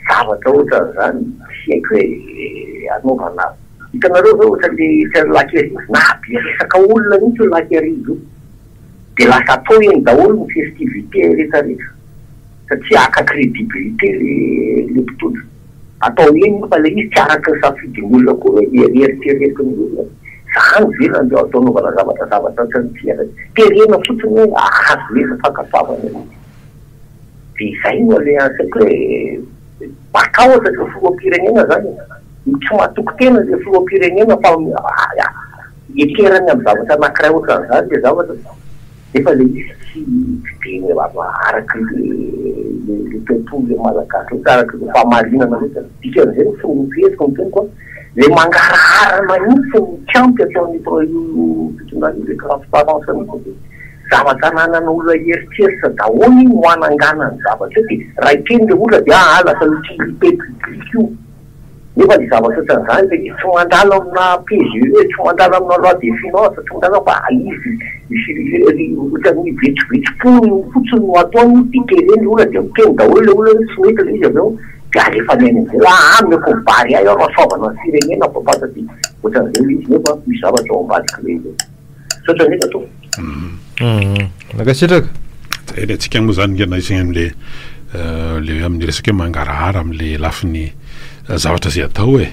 zavatra ohatran'izany tsy haiko hoe hanaovana, hitanareo ve ohatran'ilay etsy amin'ny Lac Iarivo, nahabe resaka olona mihitsy io Lac Iarivo io. Dia lasa atao eny daholo ny festivité rehetra rehetra satria haka crédibilité le le mpitondra. Atao eny nefa ilay izy tsy araka ny safidin'ny olona koa hoe eritreretin'ny olona. Zany ve no andeha atao anaovana zavatra zavatra ohatran'ity ary. Terena fotsiny hoe ahazo ve ny fankatoavana ilay izy. Dia izay no alehan'ny saiko hoe matahotra ilay filoham-pirenena zany e. Tsy matoky tena ilay filoham-pirenena fa Ekerany amin'ny zavatra anankiray ohatran'izany ilay zavatra nefa ilay izy tsy tsy dia araka ilay toe-po ilay malagasy loatra, araka ilay fahamarinana loatra. Dikan'izay ny fomba fihetsiko ny teniko an, ilay mangarahara mihitsy no tsy ampy ataon'io io fitondrana io, ilay transparence mihitsy dia zavatra ananan'olona eritreritra daholo iny no hananganany zavatra eo dia raha hiteny ilay olona dia aa lasa utilité publique io. Nefa le zavatra ohatran'izany le izy tsy mandalo amina PGE, tsy mandalo amina loi des finances, tsy mandalo fa izy misy ohatran'ny vetsovetsom-pony fotsiny no ataony de tereny le olona de miteny daholo le olona hoe tsy mety le izy avy eo de alefany any amizay hoe aa ameko ny bary ahy aho rasoavana ny firenena fa fantatry ohatran'izay le izy nefa misy zavatra ao ambadik'le izy. Misaotra indrindra tompoko. Mankasitraka. Zay le antsika moa zany ngena isika amle le amin'ny resaka hoe mangarahara amle lafiny zavatra izay atao e.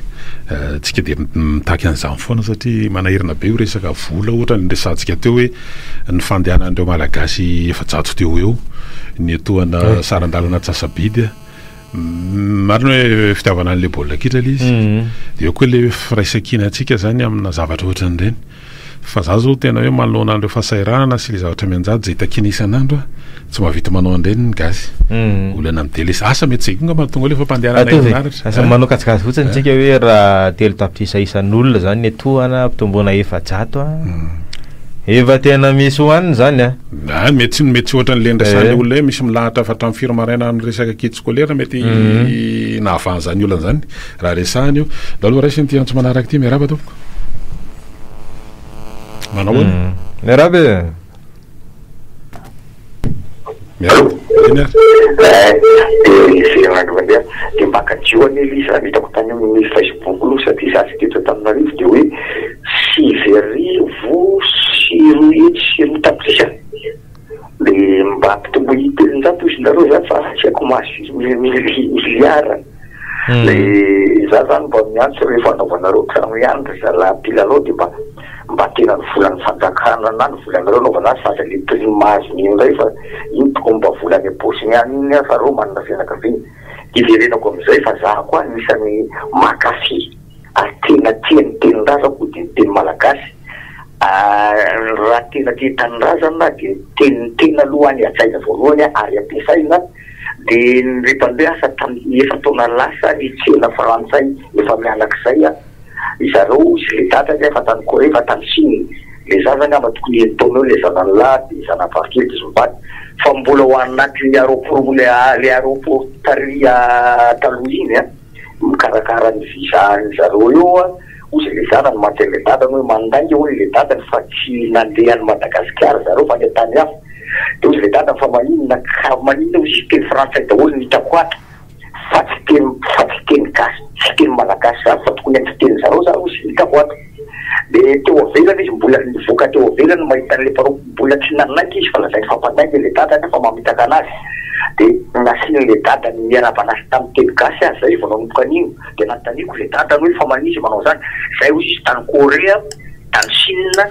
Tsika dia mitaky an'izany foana satria manahirana be io resaka vola ohatra ny resahantsika teo hoe ny fandehanan'ireo Malagasy 400 teo ho eo niatohana saran-dalana antsasabidy. Marina hoe fitiavana an'le baolina kitra le izy. Dia eo koa le firaisankinantsika zany amina zavatra ohatran'ireny. Fa za zao tena hoe manoloana an'ireo fahasahiranana sy le zavatra mianjady izay takiana isan'andro a, tsy mahavita manao an'ireny ny gasy. Olana amin'ny délai, asa mety zay koa angamba no tonga eo le fampandehanana Ataovy e, herinaratra. asa manao kajikajy fotsiny tsika hoe raha 3 tapitrisa isan'olona zany ny etoana ampitomboina 400 a, efa tena misy hohanina zany a. Ah, mety tsy mety tsy ohatran'le niresahan'le olona hoe misy milahatra fa hatramin'ny firy maraina amin'ny resaka kit scolaire mety nahafahan'izany olana izany raha resahana io. Ndao aloha raisina ity antso manaraka ity, miarahaba tompoko. Manao ahoana? Miarahaba e. Miarahaba. Eny ary. Eh, dia herinandro mandeha dia mba kajio anie ilay izy raha ny hitako tany amin'ny Facebook aloha satria za tsy teto Antananarivo dia hoe 209 200 tapitrisa dia mba ampitomboy 300 izy nareo zany fa tsy haiko mahazo firy miliara. Dia za zany mba miantso rehefa anaovanareo trano ihany ry zalahy mpilalao dia mba mba tena ny volan'ny fanjakana na ny volanareo anaovana azy fa aza le prime azony iny indray fa iny tokony mba vola any am-paosiny ihany iny fa reo manana fianakaviana. Hiverenako amin'izay fa za koa anisan'ny mankafy ary tena tia ny tenin-drazako dia ny teny malagasy. Raha tena tia tanindrazana dia ny tenin'ny tena aloha any hajaina voalohany ary ampiasaina. Dia ny rehefa asa tamin'ny efa-taona lasa ny tsena frantsay efa mianak'izay a, zareo hozy le dadany efa tany Corée efa tany Chine, le zaza angamba tokony enin-taona eo le zanany lahy de zanany vavy kely de izy mivady fa mbola ao anatin'ny aéroport le le aéroport tary taloha iny a, mikarakara ny visa any zareo eo a, hozy le zanany mantsy an'le dadany hoe mandainga hono le dadany fa tsy nandeha any Madagasikara zareo fa any an-tany hafa. Dia hozy ilay dadany fa maninona ka maninona hozy izy teny frantsay daholo no hitako ato fa tsy teny fa tsy teny gasy tsy teny malagasy zany fa tokony amin'ny fitenin zareo zany hozy no hitako ato. Dia teo avelany izy mbola nivoaka teo avelany mahita an'ilay mpanao mbola tsy nanaiky izy fa lazainy fa mpandainga ilay dadany fa mamitaka anazy. Dia nasian'ilay dadany niarahaba anazy tamin'ny teny gasy aza zay vao nanomboka an'io. Dia nanontaniako ilay dadany hoe fa maninona izy manao izany. Zay hozy izy tany Korea, tany Chine.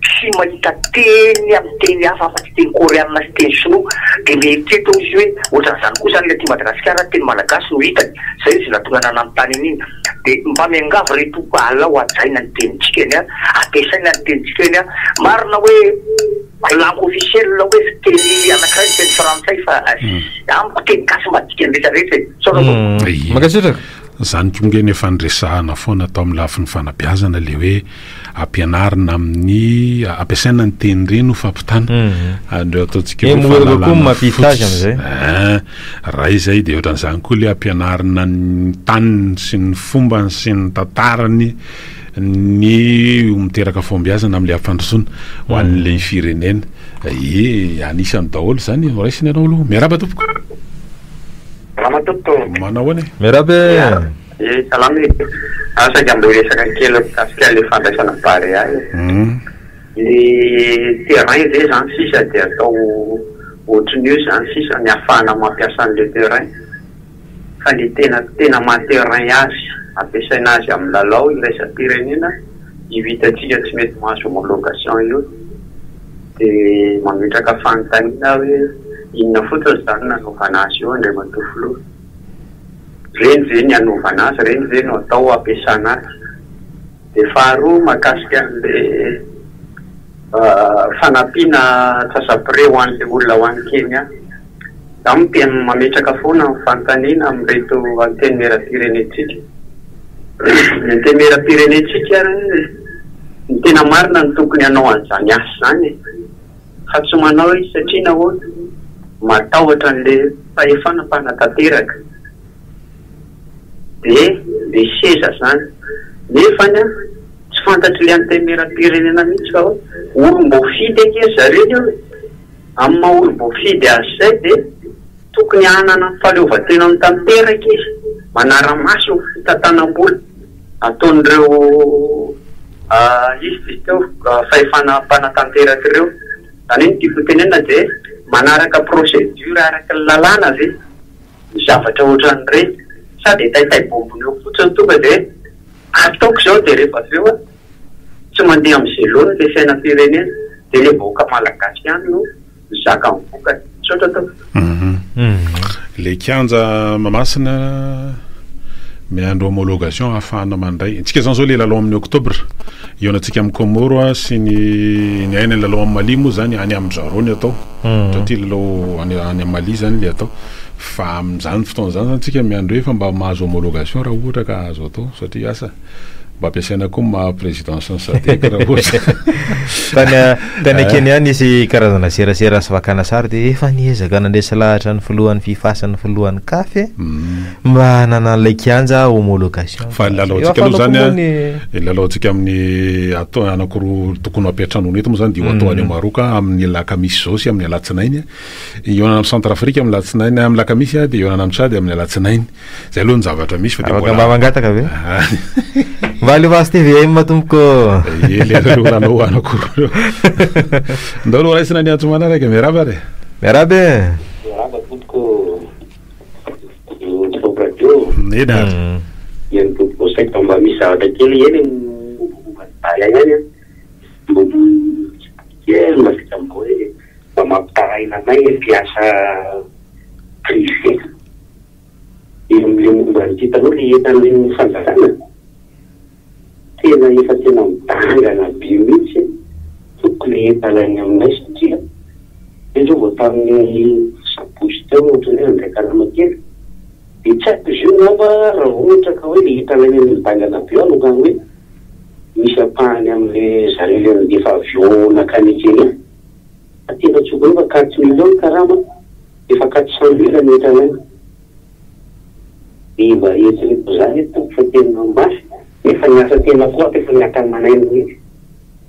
tsy mahita teny amin'ny teny hafa afa-tsy teny koreanina sy teny sinoa, dia mieritreritra hoy izy hoe ohatran'izany koa izany ilay aty Madagasikara, teny malagasy no hitany, izay izy nahatonga anah nanontany an'iny. Dia mba miangavy re tompoko alao hajaina ny tenintsika eny a, ampiasaina ny tenintsika eny a. Marina hoe langue officielle hoe fiteny anankiray ny teny frantsay fa amiko teny gasy mba dikany rehetra rehetra e. Misaotra tompoko. Ie. Mankasitraka. Zany koa nge no efa niresahana foana tao amin'ny lafiny fanabeazana le hoe ampianarina amin'ny ampiasaina ny teny ireny ho fampitana an'ireo ataontsika Eh, hoe mora kokoa ny fahalalana mampita azy fototra. amin'izay. Ein, raha izay dia ohatran'izany koa le ampianarina ny taniny sy ny fombany sy ny tantarany ny miteraka fahombiazana amin'ilay fampandrosoana ho an'ilay firenena. Ie, anisany daholo izany, horaisina ianao aloha. Miarahaba tompoko. Salama tompoko. Manao ahoana e? Miarahaba e! Ye, salama e. Aho saika mba hiresaka kely mikasika ilay fandraisana Barea e. Ny terrain ve zany sisa dia atao ohatrin'io zany sisa ny ahafahana mampiasa an'ilay terrain? Fa ny tena tena maha terrain azy ampiasaina azy amin'ny lalao iraisam-pirenena io hitantsika tsy mety mahazo homologation io. Dia mametraka fanontaniana aho hoe inona fotsiny izany nanaovana azy io Andriamatoa Filoha? Ireny ve ny hanaovana azy, ireny ve no atao hampiasana azy? Dia faharoa mahakasika an'ilay fanampiana antsasa-pire ho an'ilay olona ho any Kenya. Izaho miteny mametraka foana ny fanontaniana amin'ireto antenimierampirenentsika. Ny antenimierampirenentsika ary ny tena marina no tokony hanao an'izany asa izany e! Fa tsy manao izy satria nahoana? Matahotra an'ilay fahefana mpanatanteraka. Dia ilay seza izany. Nefany an, tsy fantatr'ilay antenimierampirenena mihitsy fa hoe olom-boafidy ange ry zareo io e! Amin'ny maha olom-boafidy azy izay dia tokony hanana ny fahaleovantenany tanteraka izy, manara-maso ny fitantanam-bola ataon'ireo iza izy teo, fahefana mpanatanteraka ireo. Izany hoe ny tiako hotenenina dia manaraka procédure araka ny lalàna ve ny zavatra ohatran'ireny sa dia taitay bombona eo fotsiny tonga dia ataoko izao dia rehefa avy eo tsy mandeha amin'izay laoniny ilay fiainam-pirenena dia ilay vahoaka malagasy ihany no mizaka ny vokany. Misaotra tompoko. Ilay kianja Mahamasina miandry homologation ahafahana mandray. Antsika izany izao ilay lalao amin'ny octobre hihaonantsika amin'i Comores sy ny ny aina ny lalao amin'i Mali moa izany any amin-dry zareo ny atao. Satria lalao any any Mali izany ilay atao. Fa amin'izany fotoana izany izany tsika miandry hoe efa mba mahazo homologation raha ohatra ka azo atao satria asa Mba ampiasaina koa ny maha présidence ny sadec raha ohatra. Tany tany Kenya nisy karazana serasera sy fakana sary dia efa niezaka nandresy lahatra ny filohan'ny fifa sy ny filohan'ny caf e mba hanana an'ilay kianja homologation. Fa ny lalaontsika aloha zany an, ny lalaontsika amin'ny atao anankiroa tokony ho ampiantranoina eto moa zany dia ho atao any Maroc amin'ny alakamisy izao sy amin'ny alatsinainy. Hihaonana amin'ny Centrafrique amin'ny alatsinainy, amin'ny alakamisy dia hihaonana amin'ny Tchad amin'ny alatsinainy. Zay aloha ny zavatra misy fa dia Afaka mba mangataka ve? Mba alefaso TVM tompoko. Ie le aloha lalao anako reo. Ndao aloha raisina ny antso manaraka, miarahaba re. Miarahaba e. Miarahaba tompoko Top Radio. Eny ary. Eny tompoko, saika mba misy zavatra kely eny mombamomba ny Barea ihany an. Mba kely mba saika mba hoe mba mampitaraina anay mpiasa privé. Eo amin'ilay momba ny hitanao ilay entan'ny fanjakana, tena efa tena midangana be mihitsy tompoko ilay entana alainy aminay satria zay zao vao tamin'ny sabotsy teo ohatran'ny hoe nandray karama kely dia tsy haiko izy io angamba raha ohatra ka hoe ilay entana alainy amin'ny midangana be ao no ka hoe misy ampahany amin'ilay zareo ilay nandefa avion nankany Kenya fa tena tsy ho fa quatre millions ny karama Efa 400 mille ny entanay. Dia mba eritrereto zany hoe tompoko fa tena mafy nefa ny asa tena koa ato efa miaka-manaina mihitsy.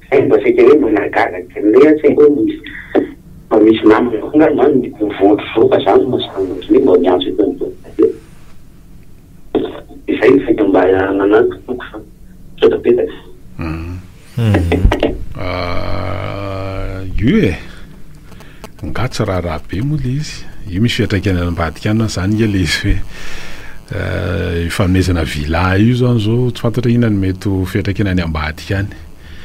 Zay mba saika hoe mba nahagaga kely anay aho tsy haiko hoe misy mba misy namana koa angamba any mety ho voatrotroka zany no mahasahy ohatran'ny hoe mba miantso eto amin'ny radio. Dia zay no saika mba nanampy tompoko fa misaotra betsaka. Io e! Nga tsy raharaha be moa le izy? Io misy fiantraikany any ambadika any zany nge le izy hoe io fanomezana villa io zany zao tsy fantatra inona no mety ho fiantraikany any ambadika any.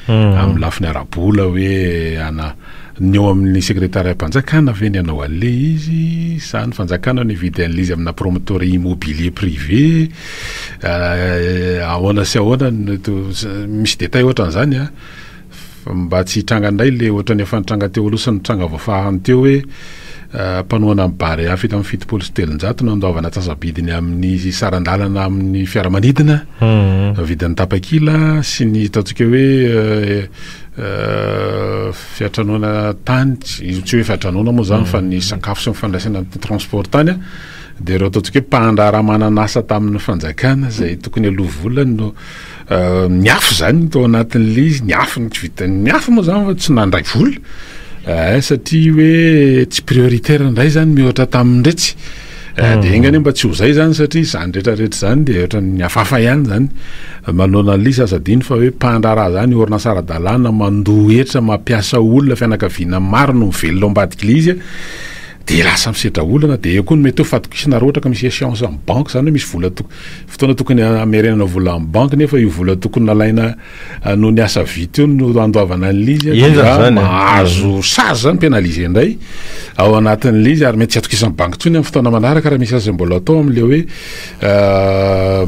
Amin'ny lafiny ara-bola hoe ana ny eo amin'ny sekretariam-panjakana ve ny hanao an'ilay izy sa ny fanjakana no hividy an'ilay izy amina promoteur immobilier privé? Ahoana sy ahoana no misy détail ohatran'izany an! Fa mba tsy hitranga indray le ohatran'ny efa nitranga teo aloha sy nitranga vao farany teo hoe mpanohana ny Barea 377 no andoavana antsasa-bidiny amin'ny saran-dalana amin'ny fiaramanidina, vidin'ny tapakila sy ny ataontsika hoe fiantranoana tany, io tsy hoe fiantranoana moa zany fa ny sakafo sy ny fandraisana ny transport tany dia ireo ataontsika hoe mpandraharaha manana asa tamin'ny fanjakana izay tokony aloha vola no Ny afo izany tao anatin'ilay izy, ny afo tsy vitan'ny afo moa izany fa tsy nandray vola eh, satria hoe tsy prioritaire indray izany mihoatra tamin'iretsy. Eh, dia enga anie mba tsy ho izay izany satria izany rehetra rehetra izany dia ohatran'ny hafahafa ihany izany manoloana an'ilay izy. Aza adino fa hoe mpandraharaha izany, orinasa ara-dalàna, mandoa hetra, mampiasa olona, fianakaviana maro no mivelona ao ambadik'ilay izy. Dia lasa misedra olana, dia eo koa ny mety ho fatokisana raha ohatra ka misy échéance amin'ny banky izany hoe misy vola to- fotoana tokony hamerenana vola amin'ny banky nefa io vola tokony nalaina noho ny asa vita io no andoavana an'ilay izy Henjana dia izany e. mahazo sazy izany, pénalisé indray ao anatin'ilay izy ary mety tsy atokisan'ny banky intsony amin'ny fotoana manaraka raha misy asa mbola atao amin'ilay hoe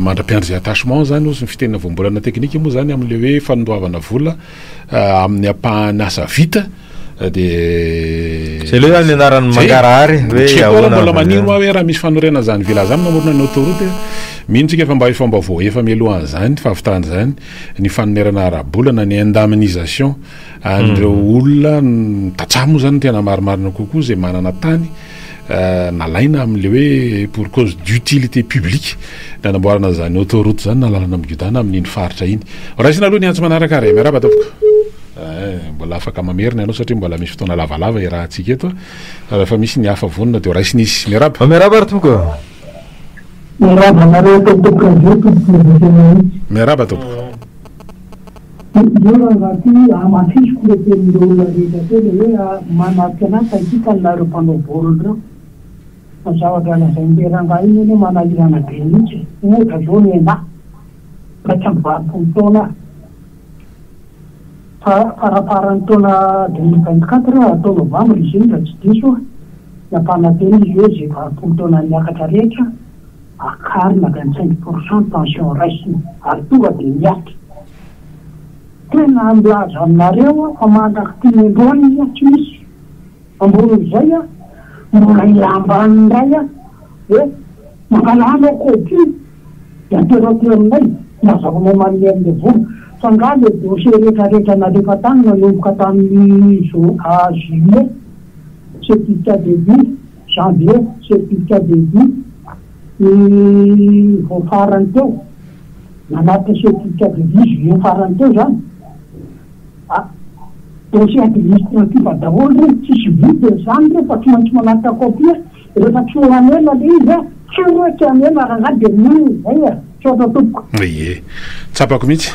mandra-piandry izay attachement izany hozy ny fitenina voambolana teknika moa izany amin'ilay hoe fandoavana vola amin'ny ampahan'ny asa vita. Dia Zay aloha zany ny anaran'ny mangarahary hoe Tsy haiko ahoana mbola maniry hoa hoe raha misy fanorenana izany villa izany mamorona ny autoroute mino tsika fa mba efa mba voahefa mialohan'izany fahavitan'izany ny fanonerana ara-bola na ny indemnisation an'ireo olona tantsaha moa zany no tena marimarina kokoa izay manana tany nalaina amin'ilay hoe pour cause d'utilité publique nanamboarana izany autoroute izany na lalana migodàna amin'iny faritra iny. Raisina aloha ny antso manaraka ary. Miarahaba tompoko. Eh, mbola afaka mamerina ianao satria mbola misy fotoana lavalava iarahantsika eto. Rehefa misy ny hafa vonona dia ho raisina izy. Miarahaba. Miarahaba ry tompoko. Miarahaba anareo ato amin'ny Top Radio tompoko Mivoaka mihitsy. Miarahaba tompoko. Io rangahy ty hamafisiko le tenin'ireo olona rehetra teo le hoe manatrika anahy fa ity taninareo mpanao baolina ireo. Fa ny zavatra lazain'le rangahy iny anie manahirana be mihitsy e. Ohatra zao nenahy, 81 taona aho. Fa faramparan'ny taona 2024 atao novambra izy iny raha tsy diso aho, nampanantena izy hoe izay 80 taona niakatra rehetra Akarina 25 pour cent ny pension raisina ary tonga dia miaty. Tena milaza aminareo aho fa mandrak'ity ny androany izy tsy misy. Ambonin'izay aho mbola ilambany indray aho hoe mangalà anao copie dia atero aty aminay mba azahoanay manome an'ilay vola. Fa angaha ilay dossier rehetra rehetra nalefa tany nanomboka tamin'ny juillet certificat de vie Janvier, certificat de vie, ny vao farany teo, nanatitra certificat de vie juillet farany teo zany, ah, dossier administratif daholo reny, tsisy vidiny zany reny fa tsy maintsy manatitra copie, rehefa tsy ho an'ela le izy ah, tsy hoe tsy an'ela rangahy de mino zay ah, misaotra tompoko. Ie, tsapako mihitsy,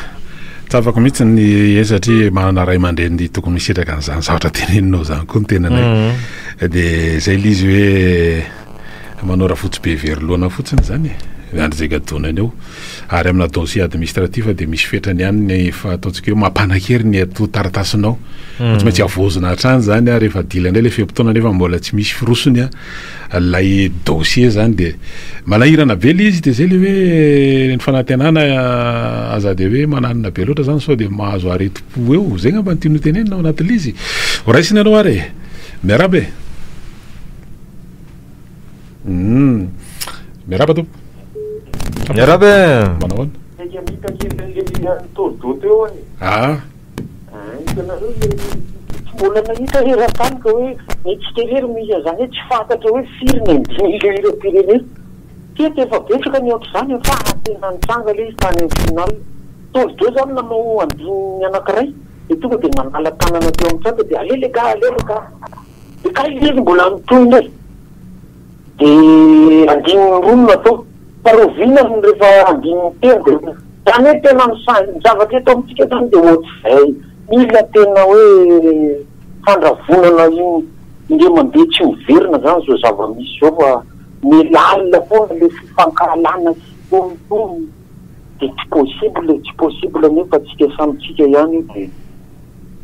tsapako mihitsy ny ie satria manana ray aman-dreny tokony misitraka an'izany zavatra teneninao izany koa ny tenanay. Dia izay ilay izy hoe manao rafotsy be very loana fotsiny izany e, miandry izay gadonany eo. Ary amina dossier administratif dia misy fetrany ihany ny fa ataontsika hoe mampanan-kery ny ato taratasinao. Fa tsy maintsy havaozina hatrany izany ary rehefa dila indray ilay fe-potoana nefa mbola tsy misy firosony ilay dossier izany dia manahirana be ilay izy. Dia izay ilay hoe ny fanantenana aza dia hoe mananona be loatra izany sao dia mahazo aretim-po eo. Izay angamba no tiany ho tenenina ao anatin'ilay izy. Ho raisina ianao ary e! Miarahaba e! Humm. Miarahaba tompoko. Miarahaba e! Manao ahoana? Saika mita kely an'ilay tordo teo aho e. Ah. Hitanareo le tsy mbola nahita eran-tany ka hoe ny exterieur misy an'izany hoe tsy fantatra hoe firy ny andininy hiram-pirenena. Teto efa betsaka ny ohatr'izany fa tena nitranga ilay izy tany amin'ny finale. Tordo zany nanao andininy anankiray. Dia tonga dia nanala tanana teo amin'ny tratra dia allez les gars, allez les gars. Dia kay ilay izy mbola nitohy indray. Dia andininy roa no natao. Fa rahoviana no rehefa andininy telo dia izany hoe tena ny sa- ny zavatra eto amintsika izany dia ohatr'izay. Mila tena hoe fandravonana io indray mandeha tsy miverina izany izao zava-misy izao fa miha-lalina foana ilay fifankahalana sy itony itony. Dia tsy possible e, tsy possible nefa tsika samy tsika ihany io dia.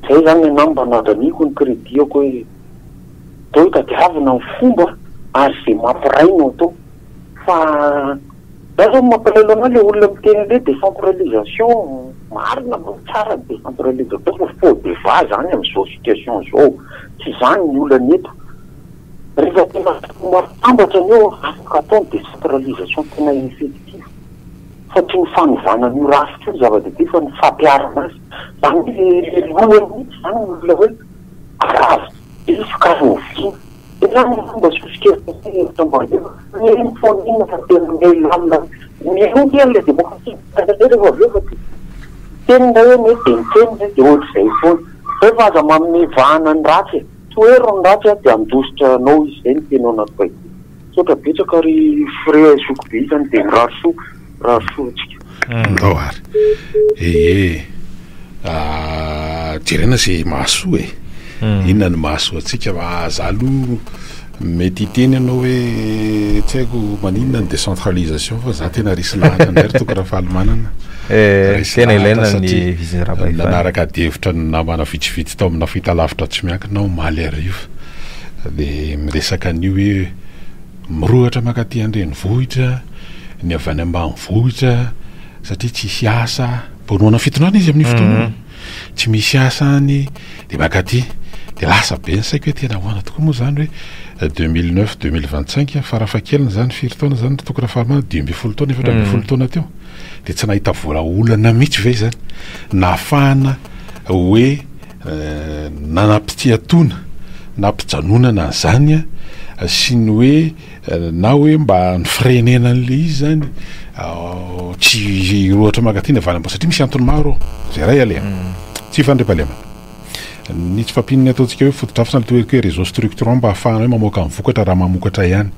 Zay zany ny anah mba nandaniako ny crédit-ako hoe atao hoe tadiavina ny fomba ary ze mampiray no atao fa za zao mampalahelo anah le olona miteny anle décentralisation marina aloha tsara ny décentralisation fa faux débat zany amzao situation zao tsy zany ny olana eto rehefa tena matambatra ny eo afaka atao ny décentralisation tena effective fa tsy ny fanovana an'io rafitra io no zava-dehibe fa ny fampiharana azy. Izany hoe le lohany mihitsy izany ny olona hoe aravo be fa oviana. Dia izany no fomba soso-kevitra sy hevitra mba alefa. Mihaino foana inona fa tena mihaino lalina. Mihaino ange an'ilay demokrasia rehefa avy eo fa tsy miteny indray hoe mety dia miteny indray dia ohatr'izay foana. Izay fa aza manome vahana ny ratsy e. Tohero ny ratsy dia handositra anao izy. Izay no teny ao anaty baiboly. Misaotra betsaka ry frère zoky be isany dia mirary soa mirary soa antsika. Ndao ary. Ee. Jerena ze mahasoa e. Inona no mahasoa antsika fa za aloha mety hiteny ianao hoe tsy haiko maninona ny décentralisation fa za tena resy lahatra indray ry Toky Rafalimanana. Eh, Resy tena lahatra ilaina ny satria fizaràm-pahefana. nanaraka adihevitra ny namana vitsivitsy tao amina fahitalavitra tsy miankina aho omaly hariva. Dia miresaka an'io hoe mirohotra mankaty an-drenivohitra ny avy any ambanivohitra satria tsisy asa, mpanohana fitondrana izy amin'io fotoana io, tsy misy asa any dia mankaty, dia lasa be ny saiko hoe tena ahoana tokoa moa izany hoe 2009 2025 farafahakeliny izany firy taona izany ry Toky Rafalimanana, 15 taona, 14 taona teo, dia tsy nahita vola olana mihitsy ve izany nahafahana hoe Nanam-piatoana, nampijanonana an'izany sy ny hoe na hoe mba ni-freiner-na an'ilay izy izany tsy hirohotra mankaty ny avy any ambony satria misy antony maro ao, izay iray aleha. Tsy fandriampahalemana. Ny tsy fahampian'ny ataontsika hoe fotodrafitra na hoe réseau structurant mba hahafahana hoe mamoaka ny vokatra raha mamokatra ihany.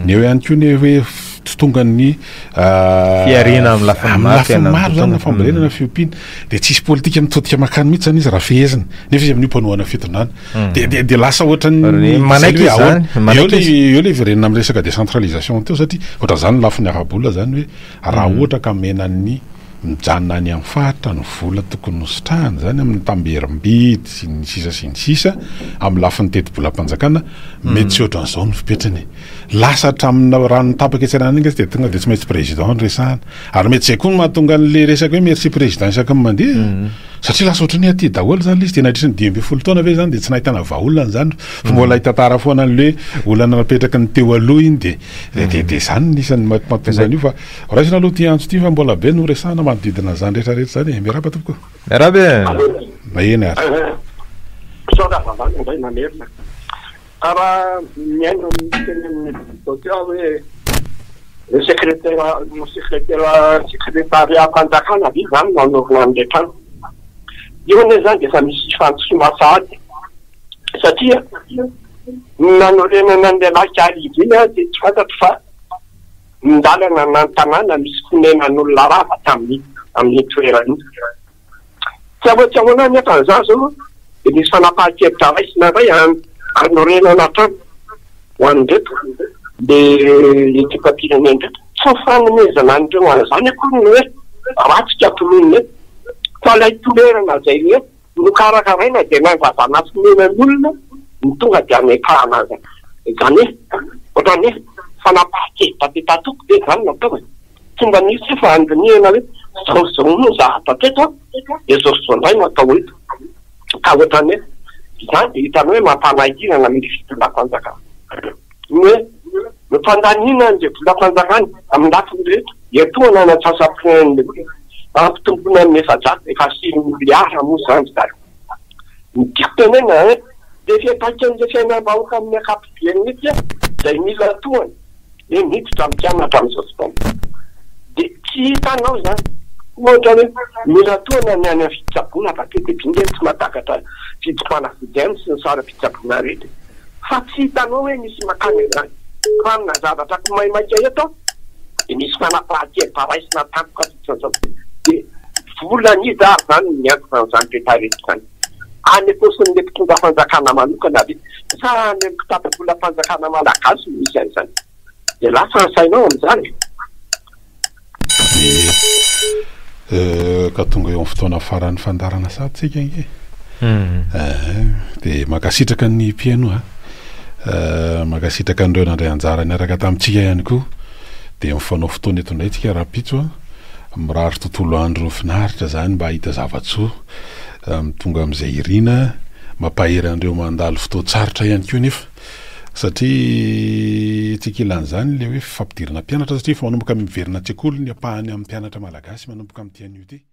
Ny eo ihany koa ny hoe tsy tonga ny Fihariana amin'ny lafiny amin'ny maro lafiny tena maro zany na tonga. fambolena na fiompiana de tsisy politika mitodika makany mihitsy zany izy raha fehezina nefa izy amin'io mpanohana fitondrana de de de lasa ohatran'ny Ary manaiky zay izy hoe ahoana. zany, manaiky Eo le izy. eo le hiverenana amin'ny resaka décentralisation teo satria ohatran'izany ny lafiny ara-bola zany hoe raha ohatra ka omenan'ny mijanona any amin'ny faritra ny vola tokony ho sitrahany zany amin'ny tamberim-bidy sy ny sisa sy ny sisa amin'ny lafiny tetibolam-panjakana mety tsy ohatran'izao ny fipetrany e. Lasa hatramin'ny rano tapaka etsy ananany iny dia tonga dia tsy maintsy président no resahana. Ary mety izay koa no mahatonga an'ilay resaka hoe merci président isaky ny mandeha. Satria lasa ohatran'ny hoe aty daholo izany ilay izy. Dia nandritra ny 15 taona ve izany dia tsy nahitana vahaolana izany fa mbola hitantara foana an'ilay hoe olana napetraky ny teo aloha iny dia dia dia izany no isan'ny mahatonga an'io fa raisina aloha ity antso ity fa mbola be no resahana manodidina an'izany rehetra rehetra izany e. Miarahaba tompoko. Miarahaba e. Maheno ary. Misaotra azafady indray namerina. Ka raha mihaino ny tenenin'i Bodo teo aho hoe le secrétaire ny secrétaire secrétariat-mpanjakana ve izany no hanorina an'ilay trano? Io anie izany dia efa misy fandrosoana sahady satria ny nanorenana an'ilay lac Arivo iny dia tsy fantatro fa ny lalana na ny tanàna misy fonenan'olona rava tamin'iny amin'iny toerana iny. Tsy ahoa tsy ahoana anefa an'izany izao dia misy fanapahan-kevitra raisina indray hanorenana trano ho an'ireto le ekipam-pirenena ireto. Tsy ny fanomezana an'ireo an'izany akory no hoe ratsy ka tolomina eto fa ilay toerana izay hoe nokarakaraina dia nandravana fonenan'olona no tonga dia ametrahana azy. Izany hoe ohatran'ny hoe fanapahan-kevitra petatoko ve izany no atao e? Tsy mba nisy fandinihana hoe zao sy zao no zavatra teto an, dia zao sy zao indray no atao eto. Ka ohatran'ny hoe izany dia hitanao hoe mampanahirana ny fitondram-panjakana. Ny hoe ny fandaniana an'ilay volam-panjakana amin'ny lafiny rehetra, hiantohana ny antsasa-pirenen'ilay olona, hampitomboina amin'ny 400, efa sivy miliara moa izany ry zareo. Ny tiako tenenina hoe ilay fiantraikan'ilay fiainam-bahoaka amin'ny ankapobeny mihitsy izay mila tohana. Hoe miditra amin'ny mpianatra amin'izao fotoana dia tsy hitanao izany. Ohatra hoe mila tohana ny any amin'ny fitsaboana fa be dia be nge ny tsy mahatakatra vidim-panafody any sy ny saram-pitsaboana rehetra e. Fa tsy hitanao hoe misy makany an'izany. Fa amina zavatra komaimaika eto dia misy fanapahan-kevitra raisina tampoka fotsiny izao. Dia volan'iza ary izany no miantoka an'izany rehetra rehetra izany? Any am-paosin'ilay mpitondra fanjakana manokana ve sa any amin'ny kitapom-bolam-panjakana malagasy no misy an'izany? Dia lasa ny sainao amin'izany e! Ie. Ka tonga eo amin'ny fotoana faran'ny fandaharana sahady tsika ange. Eh, dia mankasitraka ny mpihaino a. Eh, mankasitraka an'ireo nandray anjara niaraka tamintsika ihany koa. Dia mifanao fotoana eto indray tsika rahampitso a. Mirary tontolo andro finaritra izany mba hahita zava-tsoa tonga amin'izay irina. Mampahery an'ireo mandalo fotoan-tsarotra ihany koa nefa. Satria tsy ankilan'izany ilay hoe fampidirana mpianatra satria efa manomboka miverina an-tsekoly ny ampahany amin'ny mpianatra malagasy manomboka amin'ity anio ity.